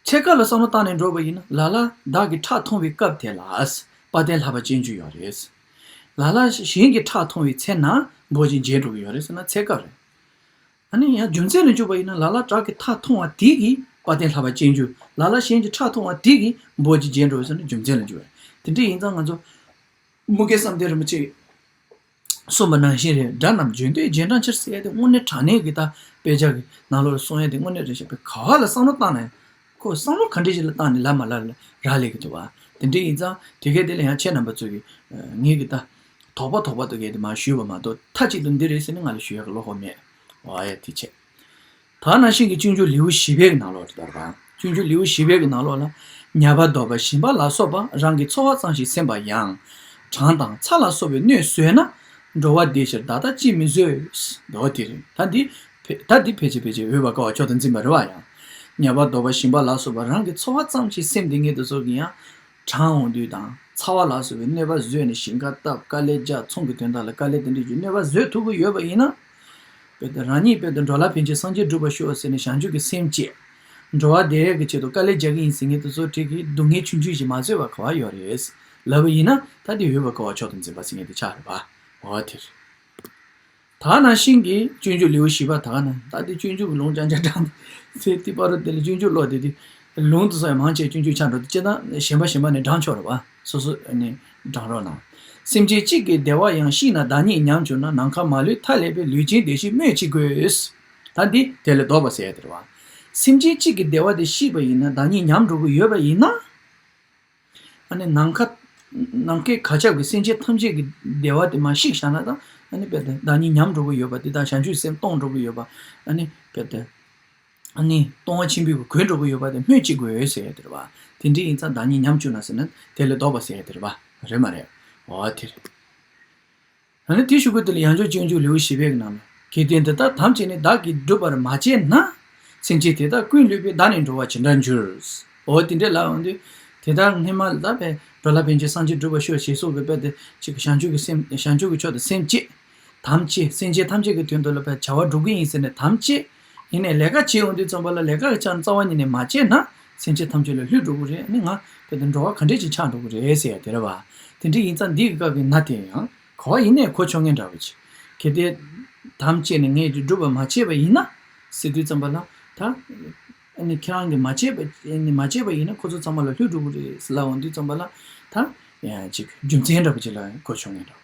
ཐད་ཀར་ལ་བསམ་བློ་བཏང་ནས་འགྲོ་བ་ཡིན་ན། ལ་ལ་བདག་གི་ཁྲག་འཐུང་བའི་སྐབས་དེ་ལ་དཔལ་ལྡན་ལྷ་པ་སྤྱོད་འཇུག་ཡོད་རེད། ལ་ལ་གཞན་གྱི་ཁྲག་འཐུང་བའི་ཚེ་ན་འབོད་ཅིང་བརྗེད་འགྲོ་གི་ཡོད་རེད་ཟེར་ན་ཚད་ཀ་རེད། ཨ་ནི་ཡང་རྒྱུ་མཚན་ལ་འཇུག་པ་ཡིན་ན། ལ་ལ་བདག་གི་ཁྲག་འཐུང་བ་དེ་གིས་དཔལ་ལྡན་ལྷ་པ་སྤྱོད་འཇུག་ལ་ལ་གཞན་གྱི་ཁྲག་འཐུང་བ་དེ་གིས་འབོད་ཅིང་བརྗེད་འགྲོ་ཟེར་ན་རྒྱུ་མཚན་ལ་འཇུག་པ་རེད། དེ་འདྲ་ཡིན་ཙང་ང་ཚོ་མུ་གེ་བསམ་གཏན་རིན་པོ་ཆེས་གསུངས་པ་ནང་བཞིན་རེད། དགྲ་རྣམས་བརྗོད་འདོད་རྗེས་འབྲང་ཕྱིར་ཟེར་ཡ་དེ་དངོས་གནས་དྲང་གནས་ཀྱི་ད་དཔེ་ཆ་གི་ནང་ལོགས་ལ་གསུང་ཡ་དེ་དངོས་གནས་རེད་ཤག་པས། ག་བ་ལ་བསམ་བློ་བཏང་ན་ཡང་ཁོ་བསམ་བློ་ག་འདྲ་ཞིག་ལ་བཏང་ནས་ལབ་མ་ལབ་ལ་རག་ལས་ཀྱི་འདུག་བ། དེ་འདྲ་ཡིན་ཙང་དེ་གས་དེ་ལ་ཡང་ཁྱེད་རྣམ་པ་ཚོ་གིས་ངས་གི་ད་དོགས་པ་དོགས་པ་དེ་གས་དེ་མར་ཞུས་པ་མ་གཏོགས་མཐའ་གཅིག་ཏུ་འདི་རེད་ཟེར་ནས་ང་ལ་ཞུ་ཡ་གི་བློ་ཁོག་མེད། འོ་ཡ་དེ་བྱས། ད་ནང་བཞིན་གྱི་སྤྱོད་འཇུག་ལེའུ་བཞི་པའི་ནང་ལོགས་ལ་ལྟར་བ། སྤྱོད་འཇུག་ལེའུ་བཞི་པའི་ནང་ལོགས་ལ། ཉ་པ་གདོལ་པ་ཞིམ་པ་ལ་སོགས་པ་རང་གི་ཚོར་བ་ཙམ་ཞིག་སེམས་པ་ཡང་། གྲང་དང་ཚ་ལ་སོགས་པའི་གནོད་བཟོད་ན། འགྲོ་བ་བདེ་ཕྱིར་བདག་ལྟ་ཅིས་མི་བཟོད། འོ་དེ་རེད། ད་འདི་ཕལ་ད་འདི་ཕལ་ཆེར་ཕལ་ཆེར་འོས་པ་དཀའ་བ་མཆོག་ཏུ་འཛིན་པ་རེད་བ་ཡང་། ཉ་པ་གདོལ་པ་ཞིམ་པ་ལ་སོགས་པ་རང་གི་ཚོར་བ་ཙམ་ཞིག་སེམས་དེ་ངེས་དུ་ཚོར་གི་ཡང་། གྲང་འོང་དུས་དང་ཚ་བ་ལ་སོགས་པའི་གནོད་པ་བཟོས་ནས་ཞིང་ཁ་བཏབ་དཀའ་ལས་རྒྱག་ཚོང་གི་དོན་དག་ལ་དཀའ་ལས་དེ་འདྲ་བརྒྱུད་གནོད་པ་བཟོས་ཐུབ་ཀྱི་ཡོད་པ་ཡིན་ན། དཔེ་དེ་རང་ཉིད་དཔེ་དེ་འགྲོ་ལ་ཕན་ཕྱིར་སངས་རྒྱས་འགྲུབ་པར་ཤོག་ཟེར་ནས་བྱང་ཆུབ་ཀྱི་སེམས་བསྐྱེད། འགྲོ་བ་བདེ་ཡག་གི་ཆེད་དུ་དཀའ་ལས་རྒྱག་གི་ཡིན་ཟེར་མཁན་དེ་ཚོ་ཁྲིད་ཀྱི་སྡུག་བསྔལ་ཆུང་ཆུང་ཞིག་མ་བཟོས་པ་ག་བ་ཡོད་རེད་ལབ་པ་ཡིན་ན། ད་དེ་འོས་པ་དཀའ་བ་མཆོག་ཏུ་འཛིན་པ་ཟེར་མཁན་དེ་ཆགས་རེད་པ། འོ་དེ་རེད། ད་ནང་བཞིན་གྱི་སྤྱོད་འཇུག་ལེའུ་བཞི་པ་ད་ག་ནང་ད་དེ་སྤྱོད་འཇུག་གི་ལུང་རྐྱང་རྐྱང་དྲངས་ཏེ་ཚེ་ཏི་པ་རོ་དེ་ལ་སྤྱོད་འཇུག་ཀློག་དེ་དེ་ལུང་དུ་སོང་ཡང་མང་ཆེ་སྤྱོད་འཇུག་ཆགས་འགྲོ་དེ་སྤྱིར་བཏང་གཞན་པ་གཞན་པ་ནས་བགྲང་ཆོག་རེད་པ། སོ་སོ་ནས་བགྲང་རོགས་གནང་། སེམས་ཅན་གཅིག་གི་བདེ་བ་ཡང་ཤེས་ན་བདག་ཉིད་ཉམས་གྱུར་ན། ནམ་མཁའ་མ་ལུས་མཐའ་ཀླས་པའི། ལུས་ཅན་བདེ་གཤེགས་སྨོས་ཅི་དགོས། ད་འདི་དེ་ལས་ལྡོག་པ་ཟེར་ཡ་དེ་རེད་པ། སེམས་ཅན་གཅིག་གི་བདེ་བ་དེ་ཤེས་པ་ཡིན་ན་བདག་ཉིད་ཉམས་འགྲོ་གི་ཡོད་པ་ཡིན་ན། ཨ་ནི་ནམ་མཁའ་ནམ་མཁའི་གར་ཁྱབ་ཀྱི་སེམས་ཅན་ཐམས་ཅད་ཀྱི་བདེ་བ་དེ་མར་བཤིག་བཞག་ན་ད་ཨ་ནི་དཔེ་དེ་བདག་ཉིད་ཉམས་འགྲོ་གི་ཡོད་པ་དེ་དང་བྱང་ཆུབ་སེམས་སྟོང་འགྲོ་གི་ཡོད་པ། ཨ་ནི་དཔེ་དེ་ཨ་ནི་སྟོང་པ་ཆེན་པོའི་གོ་འགྲོ་གི་ཡོད་པ་དེ་སྨོས་ཅི་དགོས་ཟེར་ཡ་དེ་རེད་པ། དེ་འདྲ་ཡིན་ཙང་བདག་ཉིད་ཉམས་བཅུག་ན་ཟེར་ན་དེ་ལས་ལྡོག་པ་ཟེར་ཡ་དེ་རེད་པ། རེད་མ་རེད། འོ་དེ་རེད། ཨ་ནི་དེའི་གཞུག་གུ་དེ་ལ་ཡང་བསྐྱར་སྤྱོད་འཇུག་ལེའུ་བཞི་པའི་ནང་ལ། གལ་ཏེ་འདི་དག་ཐམས་ཅད་ནི་བདག་གིས་བསྒྲུབ་པར་མ་བྱས་ན། སེམས་ཅན་དེ་དག་ཀུན་བསླུས་པས་བདག་ནི་འགྲོ་བ་ཇི་འདྲར་འགྱུར། འོ་དེ་འདྲ་ལབ་འོང་དུས། དེ་དག་སྔོན་མ་ལ་ད་བས་འགྲོ་ལ་ཕན་ཕྱིར་སངས་རྒྱས་འགྲུབ་པར་ཤོག་ཞེས་སོགས་ཀྱི་དཔེ་དེ་གཅིག་བྱང་ཆུབ་ཀྱི་སེམས་བྱང་ཆུབ་ཀྱི་ཕྱོགས་དང་སེམས་བསྐྱེད། དམ་བཅས་སེམས་ཅན་ཐམས་ཅད་ཀྱི་དོན་དུ་ལ་བས་བྱ་བ་སྒྲུབ་ཀྱི་ཡིན་ཟེར་ནས་དམ་བཅས། ཡིན་ནས་ལས་ཀ་བྱེད་འོང་དུས་ཙམ་པ་ལ་ལས་ཀ་གི་ཆ་རྩ་བ་ཉིད་ནས་མ་བྱས་ན་སེམས་ཅན་ཐམས་ཅད་ལ་བསླུས་འགྲོ་གི་རེད། ཨ་ནི་ང་དཔེ་དེ་འགྲོ་བ་ག་འདྲས་ཅིག་ཆགས་འགྲོ་གི་རེད་ཟེར་ཡ་དེ་རེད་བ། དེ་འདྲ་ཡིན་ཙང་འདི་གི་སྐབས་ཀྱི་ན་དེ་ཡང་། ག་བ་ཡིན་ནའི་གོ་ཆོད་མཁན་འདྲ་བོ་ཅིག་གལ་ཏེ། དམ་བཅས་ནས་ངས་ཀྱི་སྒྲུབ་པ་མ་བྱས་པ་ཡིན་ན། ཟེར་དུས་ཙམ་པ་ལ། ད། ཨ་ནི་ཁྱེད་རང་གིས་མ་བྱས་པ་ཨ་ནི་མ་བྱས་པ་ཡིན་ན་ཁོ་ཚོ་ཚང་མ་ལ་བསླུས་འགྲོ་གི་རེད་ཟེར་ལབ་འོང་དུས་ཙམ་པ་ལ། ད། ཡང་ཅིག་རྒྱུ་མཚན་འདྲ་བོ་ཅིག་ལ་གོ་ཆོད་མཁན་འདྲ་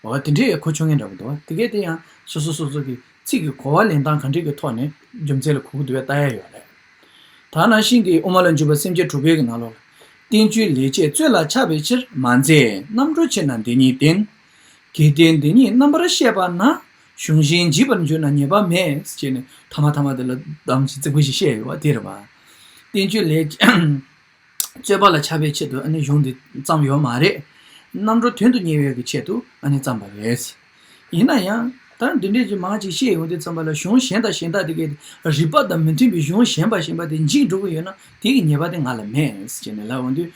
བོ། འོ་དེ་འདྲའི་གོ་ཆོད་མཁན་འདྲ་བོ་འདུག་བ། དེ་གས་དེ་ཡང་སོ་སོ་སོ་སོ་གི་ཚིག་གི་གོ་བ་ལེན་སྟངས་ག་འདྲ་གི་ཐོག་ནས་རྒྱུ་མཚན་ལ་གོ་གི་འདུག་བས་ལྟ་ཡ་ཡོད་རེད། ད་ནང་བཞིན་གྱི་དབུ་མ་ལ་འཇུག་པ་སེམས་བསྐྱེད་དྲུག་པའི་གི་ནང་ལོགས་ལ། བསྟན་བཅོས་ལེགས་བྱས་རྩོད་ལ་ཆགས་པའི་ཕྱིར། མ་མཛད་རྣམ་གྲོལ་ཕྱིར་ན་འདི་ཉིད་བསྟེན། གལ་ཏེ་འདི་ཉིད་རྣམ་པར་ཤེས་པ་ན། གཞུང་གཞན་འཇིག་པར་འགྱུར་ན་ཉེས་པ་མེད། ཅེས་ནས་ཐ་མ་ཐ་མ་དེ་ལ་གདམས་ཤིག་རྫིག་པོ་ཞིག་བཤད་ཡོད་པ་དེ་རེད་པ། བསྟན་བཅོས་ལེགས། རྩོད་པ་ལ་ཆགས་པའི་ཆེད་དུ་ཨ་ནི་གཞུང་འདི་བརྩམས་ཡོད་མ་རེད། རྣམ་གྲོལ་དོན་དུ་གཉེར་བའི་གི་ཆེད་དུ་ཨ་ནི་བརྩམས་པ་རེད། ཡིན་ན་ཡང་ད་འདི་འདྲས་ཀྱི་མང་ཅིག་བཤད་ཡོང་དུས་ཙམ་པ་ལ་གཞུང་གཞན་དང་གཞན་དག་དེ་གའི་རིགས་པ་དང་མི་མཐུན་པའི་གཞུང་གཞན་པ་གཞན་པ་དེ་འཇིག་འགྲོ་གི་ཡོད་ན་དེ་གི་ཉེས་པ་དེ་ང་ལ་མེད་ཟེར་ནས་ལབ་འོང་དུས།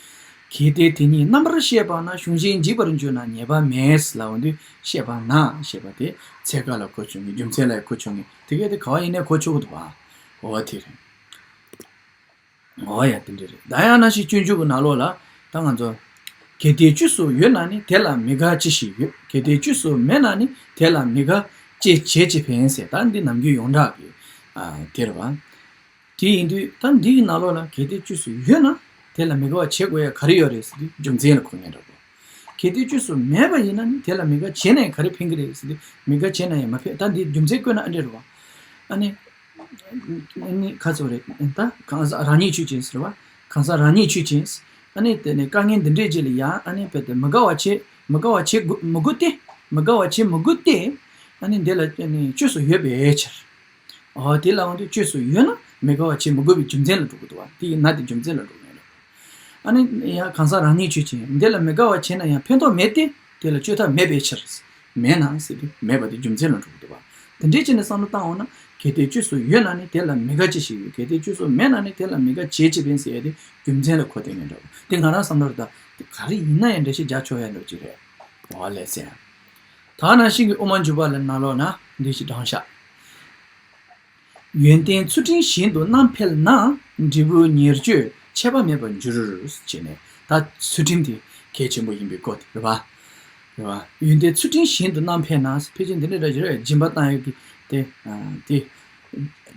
གལ་ཏེ་དེ་ཉིད་རྣམ་པར་ཤེས་པ་ན། གཞུང་གཞན་འཇིག་པར་འགྱུར་ན་ཉེས་པ་མེད་ལབ་འོང་དུས་ཤེས་པ་ན་ཞེས་པ་དེ་ཚད་ཀ་ལ་གོ་ཆོད་ངེས་རྒྱུ་མཚན་ལ་གོ་ཆོད་ངེས་དེ་གས་དེ་ག་བ་ཡིན་ནའི་གོ་ཆོད་གི་འདུག་བ། འོ་དེ་རེད། འོ་ཡ་དེ་འདྲ་རེད། ད་ཡང་ན་ཞིག་སྤྱོད་འཇུག་གི་ནང་ལོགས་ལ་ད་ང་ཚོ། གལ་ཏེ་བཅུ་སུ་ཡོད་ན་ནི་དེ་ལ་མི་དགའ་ཅི་ཞིག་ཡོད། གལ་ཏེ་བཅུ་སུ་མེད་ན་ནི་དེ་ལ་མི་དགའ་ཅི་བྱེད་ཅི་ཕན་ཟེར་ད་འདི་ནམ་རྒྱུན་ཡོངས་གྲགས་ཀྱི་ཨ་དེ་རེད་བ། དེ་ཡིན་དུས་ད་འདི་གི་ནང་ལོགས་ལ་གལ་ཏེ་བཅུ་སུ་ཡོད་ན་དེ་ལ་མི་དགའ་བ་བྱེད་དགོས་ཡ་ག་རེ་ཡོད་རེད་ཟེར་དུས་རྒྱུ་མཚན་ལ་གོ་ངེས་འདྲ་པོ། གལ་ཏེ་བཅུ་སུ་མེད་པ་ཡིན་ན་ནི་དེ་ལ་མི་དགའ་བྱས་ན་ཡང་ག་རེ་ཕན་གི་རེད་ཟེར་དུས་མི་དགའ་བྱས་ན་ཡང་མ་ཕན། ད་འདི་རྒྱུ་མཚན་བཀོད་ན་ཨ་འདྲ་རེད་བ། ཨ་ནི། ཨ་ནི་ཁ་ཚོ་རེད་ད་གང་ཟག་རང་ཉིད་ཆོས་ཅན་ཟེར་བ། གང་ཟག་རང་ཉིད་ཆོས་ཅན། ཨ་ནི་དེ་ནི་དཀའ་ངལ་འདི་འདྲའི་རྗེས་ལ་ཡང་ཨ་ནི་དཔེ་དེ་མི་དགའ་བ་བྱེད་མི་དགའ་བ་བྱེད་དགོས་མི་དགོས་ཏེ། མི་དགའ་བ་བྱེད་མི་དགོས་ཏེ། ཨ་ནི་འདི་ལ་ཨ་ནི་བཅོས་སུ་ཡོད་པའི་ཕྱིར། འོ་དེ་ལ་འོང་དུས་བཅོས་སུ་ཡོད་ན་མི་དགའ་བ་བྱེད་མི་དགོས་པའི་རྒྱུ་མཚན་ལ་འགྲོ་གི་འདུག་བ། དེ་ཡི་ན་དེ་རྒྱུ་མཚན་ལ་འགྲོ་གི་མེད་ལ། ཨ་ནི་ཡང་གང་ཟག་རང་ཉིད་ཆོས་ཅན། འདི་ལ་མི་དགའ་བ་བྱས་ན་ཡང་ཕན་ཐོགས་མེད་དེ། དེ་ལ་བཅོས་ཐབས་མེད་པའི་ཕྱིར། མེད་ན་ཟེར་དུས་མེད་པ་དེ་རྒྱུ་མཚན་ལ་འགྲོ་གི་འདུག་བ། དེ་འདྲའི་ཕྱིར་ནས་བསམ་བློ་བཏང་འོང་ན་གལ་ཏེ་བཅོས་སུ་ཡོད་ན་ནི་དེ་ལ་མི་དགའ་ཅི་ཞིག་ཡོད། གལ་ཏེ་བཅོས་སུ་མེད་ན་ནི་དེ་ལ་མི་དགའ་བྱེད་ཅི་ཕན་ཟེར་ཡ་དེ་རྒྱུ་མཚན་ལ་གོ་དེ་ངེས་འདྲ་བ། དེ་ང་རང་བསམ་བློ་རེ་ད་དེ་ག་རེ་ཡིན་ན་ཡང་འགྲེལ་བཤད་རྒྱག་ཆོག་ཡ་འདྲ་ཅིག་རེད། འོ་ལགས་སེ། ད་ནང་བཞིན་གྱི་དབུ་མ་འཇུག་པ་ལ་ནང་ལོགས་ན་འདི་ཞིག་དྲངས་ཤག་ཡོན་ཏན་ཚུལ་ཁྲིམས་བཞིན་དུ་རྣམ་འཕེལ་ན། འབྲས་བུ་ཉེར་སྤྱོད་ཆད་པ་མེད་པར་འགྱུར། ཅེས་ནས་ད་ཚུལ་ཁྲིམས་དེ་གལ་ཆེན་པོ་ཡིན་པའི་སྐོར་དེ་རེད་བ། རེད་བ། ཡོན་ཏན་ཚུལ་ཁྲིམས་བཞིན་དུ་རྣམ་འཕེལ་ན། ཕལ་ཆེར་འདི་འདྲ་འདྲ་ཞིག་རེད། སྦྱིན་པ་བཏང་ཡག་གི་དེ་དེ་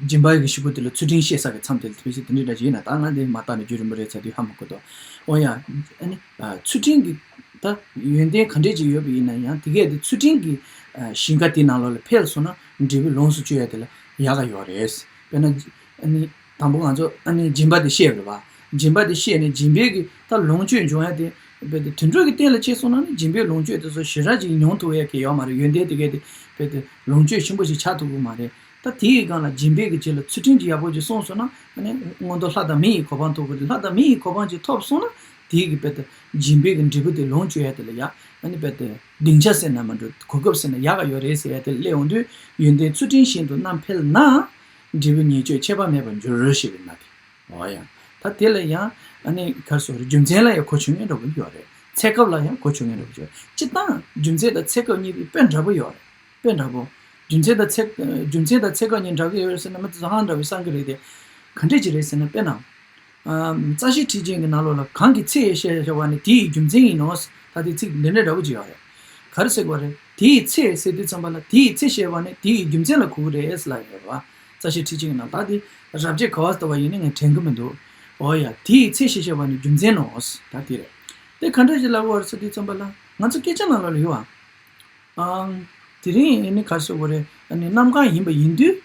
སྦྱིན་པ་གི་ཤུགས་པོ་དེ་ལ་ཚུལ་ཁྲིམས་བཤད་ས་གི་མཚམས་དེ་ལ་ཕལ་ཆེར་འདི་འདྲ་འདྲ་ཞིག་ཡིན་ན། ད་ང་འདི་མ་བལྟས་ན་རྒྱུན་རིང་པོ་རེད་ཚར་དུས་ཧ་མ་གོ་དོ། འོ་ཡ། ཨ་ནི་ཚུལ་ཁྲིམས་ཀྱི་ད་ཡོན་ཏན་ག་འདྲས་ཅིག་ཡོད་པ་ཡིན་ན་ཡང་དེ་གས་དེ་ཚུལ་ཁྲིམས་ཀྱི་ཞིང་ཁ་དེ་ནང་ལོགས་ལ་འཕེལ་སོང་ན་འབྲས་བུ་ལོངས་སུ་སྤྱོད་ཡ་དེ་ལ་ཡག་ག་ཡོད་རེད། དཔེར་ན་ཨ་ནི་དང་པོ་ང་ཚོ་ཨ་ནི་སྦྱིན་པ་དེ་བཤད་རེད་བ། སྦྱིན་པ་དེ་བཤད་ནས་སྦྱིན་པའི་གི་ད་ལོངས་སྤྱོད་འབྱུང་ཡ་དེ་དཔེ་དེ་དུད་འགྲོ་གི་སྟེང་ལ་སྐྱེས་སོང་ན་ནི་སྦྱིན་པའི་ལོངས་སྤྱོད་དེ་ཚོ་ཞེ་དྲག་ཅིག་མྱོང་ཐུབ་ཡ་གི་ཡོད་མ་རེད། ཡོན་ཏན་དེ་གས་དེ་དཔེ་དེ་ལོངས་སྤྱོད་ཆེན་པོ་ཞིག་ཆགས་ཐུབ་ཀྱི་མ་རེད། ད་དེའི་སྒང་ལ་སྦྱིན་པའི་གི་རྗེས་ལ་ཚུལ་ཁྲིམས་ཀྱི་ཡག་པོ་ཅིག་སྲུང་སོང་ན་ཨ་ནི་མངོན་མཐོ་ལྷ་དང་མི་ཡི་གོ་འཕང་ཐོབ་དགོས་རེད། ལྷ་དང་མི་ཡི་གོ་འཕང་ཅིག་ཐོབ་སོང་ན་དེའི་གི་དཔེ་དེ་སྦྱིན་པའི་གི་འབྲས་བུ་དེ་ལོངས་སྤྱོད་ཡ་དེ་ལ་ཡ་ཨ་ནི་དཔེ་དེ་སྡིངས་ཆ་ཟེར་ན་མ་འགྲོ། གོ་སྐབས་ཟེར་ན་ཡག་ག་ཡོད་རེད་ཟེར་ཡ་དེ་ལ་སླེབས་ཡོང་དུས་ཡོན་ཏན་ཚུལ་ཁྲིམས་བཞིན་དུ་རྣམ་འཕེལ་ན། འབྲས་བུ་ཉེར་སྤྱོད་ཆད་པ་མེད་པར་འགྱུར་ཞེས་པའི་ན་དེ། འོ་ཡ། ད་དེ་ལ་ཡང་ཨ་ནི་ག་རེ་ཟེར་རྒྱུ་མཚན་ལ་ཡང་གོ་ཆོད་མཁན་འདྲ་པོ་ཡོད་རེད། ཚེ་སྐབས་ལ་ཡང་གོ་ཆོད་མཁན་འདྲ་པོ་ཡོད་རེད། སྤྱིར་བཏང་རྒྱུ་མཚན་དང་ཚེ་སྐབས་གཉིས་དཔེ་འདྲ་པོ་ཡོད་རེད། དཔེ་འདྲ་པོ། རྒྱུ་མཚན་དང་ཚེ་རྒྱུ་མཚན་དང་ཚེ་སྐབས་གཉིས་འདྲ་གི་ཡོད་རེད་ཟེར་ན་མི་དེ་ཚོ་ཧང་འདྲ་པོ་བསམ་གི་རེད་དེ། ག་འདྲས་ཅིག་རེད་ཟེར་ན་དཔེར་ན། ཨ། རྩ་ཤེ་ཁྲིད་ཅན་གྱི་ནང་ལོགས་ལ་གང་གི་ཚེ་ཞེས་བྱ་བ་ནི་དེ་ཡི་རྒྱུ་མཚན་ཡིན་ནོ། ད་དེ་ཚིག་འདི་འདྲ་འདྲ་པོ་ཅིག་ཡོད་རེད། ག་རེ་ཟེར་དགོས་རེད། དེ་ཡི་ཚེ་ཟེར་དུས་ཙམ་པ་ལ་དེ་ཡི་ཚེ་ཞེས་པ་ནི་དེ་ཡི་རྒྱུ་མཚན་ལ་གོ་གི་རེད་ལབ་ཡོད་རེད་བ། རྩ་ཤེ་ཁྲིད་ཅན་གྱི་ནང་ད་དེ་རབ་བྱེད་ག་བ་ལྟ་བ་ཡིན་ནི་ངས་དྲན་གི་མི་འདུག་འོ་ཡ། དེ་ཡི་ཚེ་ཞེས་བྱ་བ་ནི་རྒྱུ་མཚན་ནོ། ད་དེ་རེད། དེ་ག་འདྲ་ཞིག་ལབ་དགོས་རེད་ཟེར་དུས་ཙམ་པ་ལ་ང་ཚོ་སྐད་ཆ་ནང་ལོགས་ལ་ཡོད་བ། ཨང་། དེ་རིང་ཨ་ནི་ག་རེ་ཟེར་དགོས་རེད། ཨ་ནི་གནམ་གང་ཡིན་པ་ཡིན་དུས།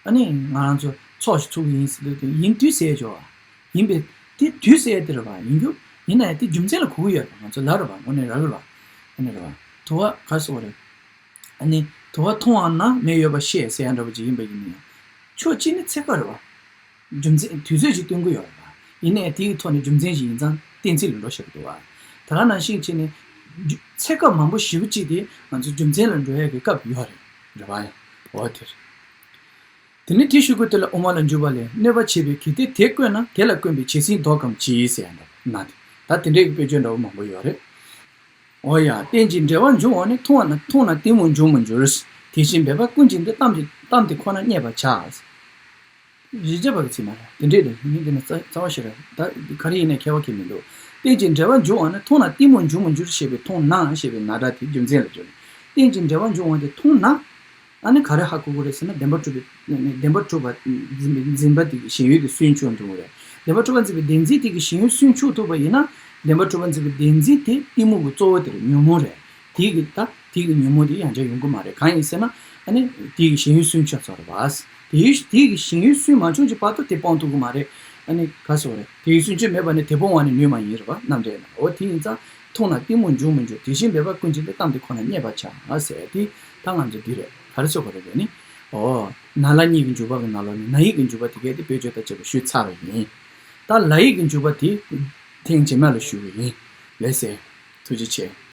ཨ་ནི་ང་རང་ཚོ་ཚོགས་ཤིག་ཚུགས་ཀྱི་ཡིན་ཟེར་དུས་དེ་ཡིན་དུས་ཟེར་ཆོག་ཨ། ཡིན་པས་དེ་དུས་ཟེར་དེ་རེད་བ། ཡིན་རྒྱུ་ཡིན་ན་ཡང་དེ་རྒྱུ་མཚན་ལ་གོ་གི་ཡོད་རེད། ང་ཚོ་ལབ་རེད་བ། དངོས་གནས་རག་གི་རེད་བ། ཨ་ནི་རེད་བ། དུ་བ་ག་རེ་ཟེར་དགོས་རེད། ཨ་ནི་དུ་བ་མཐོང་བ་ན་མེ་ཡོད་པ་ཤེས་ཟེར་ཡ་འདྲ་པོ་ཅིག་ཡིན་པ་ཡིན་ན་ཡང་། ཕྱོགས་གཅིག་ནི་ཚེ་སྐབས་རེད་བ། རྒྱུ་མཚན་དུས་ཚོད་ཅིག་སྟོན་གྱི་ཡོད་རེད་པ། ཡིན་ནའི་དེའི་ཐོག་ནས་རྒྱུ་མཚན་ཞིག་ཡིན་ཙང་གཏན་ཚིགས་ལ་འགྲོ་བཞག་གི་འདུག་བ། ད་ག་ནང་བཞིན་བྱས་ནས་རྒྱུ་ཚེ་སྐབས་མང་པོ་ཞེ་པོ་ཅིག་དེ་ང་ཚོ་རྒྱུ་མཚན་ལ་འགྲོ་ཡ་གི་སྐབས་ཡོད་རེད། རེད་པ། འོ་དེ་རེད། དེ་ནས་དེ་ཞུ་དགོས་དེ་ལ་དབུ་མ་ལ་འཇུག་པ་ལས། གནོད་པ་བྱེད་པའི་གལ་ཏེ་དེ་བཀོད་ན། དེ་ལ་བཀོད་པའི་བྱས་ཟིན་ལྡོག་གམ་ཅི་ཟེར་ཡ་འདྲ་ན། ད་དེ་འདྲའི་དཔེ་བརྗོད་འདྲ་བོ་མང་པོ་ཡོད་རེད། འོ་ཡ། རྟེན་ཅིང་འབྲེལ་བར་འབྱུང་བ་ནི། མཐོང་བ་ན་མཐོང་ན་གཏི་མུག་འབྱུང་མི་འགྱུར། དེ་བཞིན་འབད་པ་ཀུན་གྱིས་འདི། གཏམ་དེ་གཏམ་དེ་ཁོ་ན་རྙེད་པར་བྱ། གཞི་བྱས་པ་གི་ཚིག་མ་རེད། དེ་འདྲས་རེད། མི་འདི་ནི་རྩ་རྩ་བ་ཞིག་རེད། ད་ག་རེ་ཡིན་ནའི་ཁྱད་པར་གང་ཡང་མི་འདུག་རྟེན་ཅིང་འབྲེལ་བར་འབྱུང་བ་ནི། མཐོང་ན་གཏི་མུག་འབྱུང་མི་འགྱུར་ཞེས་པའི་མཐོང་ན་ཞེས་པའི་ན་སྒྲ་དེ་རྒྱུ་མཚན་ལ་བརྗོད་ནས། རྟེན་ཅིང་འབྲེལ་བར་འབྱུང་བ་དེ་མཐོང་ན། ཨ་ནི་ག་རེ་ཧ་གོ་དགོས་རེད་ཟེར་ན། བདེན་པར་གྲུབ་པའི་བདེན་པར་གྲུབ་པ་འཛིན་པའི་འཛིན་པ་དེ་གི་ཞེན་ཡུལ་དེ་སུན་ཕྱུང་འགྲོ་གི་རེད། བདེན་པར་གྲུབ་པ་འཛིན་པའི་བདེན་འཛིན་དེ་གི་ཞེན་ཡུལ་སུན་ཕྱུང་ཐུབ་པ་ཡིན་ན། བདེན་པར་གྲུབ་པ་འཛིན་པའི་བདེན་འཛིན་དེ་གཏི་མུག་གི་གཙོ་བོ་དེ་རེད། ཉོན་མོངས་རེད། དེ་གི་ད་དེ་གི་ཉོན་མོངས་དེ་ཡང་བསྐྱར་ཡོང་གི་མ་རེད། གང་ཡིན་ཟེར་ན། ཨ་ནི་དེ་གི་ཞེན་ཡུལ་སུན་ཕྱུང་ཚར་བ། དེ་ཡུལ་དེ་གི་ཞེན་ཡུལ་སུན་མ་ཕྱུང་གི་བར་དུ་དེ་སྤང་ཐུབ་ཀྱི་མ་རེད། ཨ་ནི་ག་ཟེར་བ་རེད། དེ་ཡི་སུན་ཕྱུང་མེད་པ་ནི་དེ་སྤོང་བ་ནི་ནུས་མ་ཡིན་རེད་བ། རྣམ་འགྲེལ་ན། འོ་དེ་ཡིན་ཙང་མཐོང་ན་གཏི་མུག་འབྱུང་མི་འགྱུར། དེ་བཞིན་འབད་པ་ཀུན་གྱིས་འདི། གཏམ་དེ་ཁོ་ན་རྙེད་པར་བྱ་ཟེར་དེ་ད་ང་ཚོ་འདི་རེད། ག་རེ་ཟེར་བ་རེད་ཟེར་ནི། འོ། ན་ལ་གཉིས་ཀྱི་འཇུག་པ་གི་ནང་ལོགས་ནས་ན་ཡིག་གི་འཇུག་པ་དེ་གས་དེ་དཔེ་བརྗོད་ལྟར་བྱས་པ་ཞུས་ཚར་བ་ཡིན། ད་ལ་ཡིག་གི་འཇུག་པ་དེ་ཐེངས་རྗེས་མ་ལ་ཞུ་གི་ཡིན། ལགས་སེ། ཐུགས་རྗེ་ཆེ།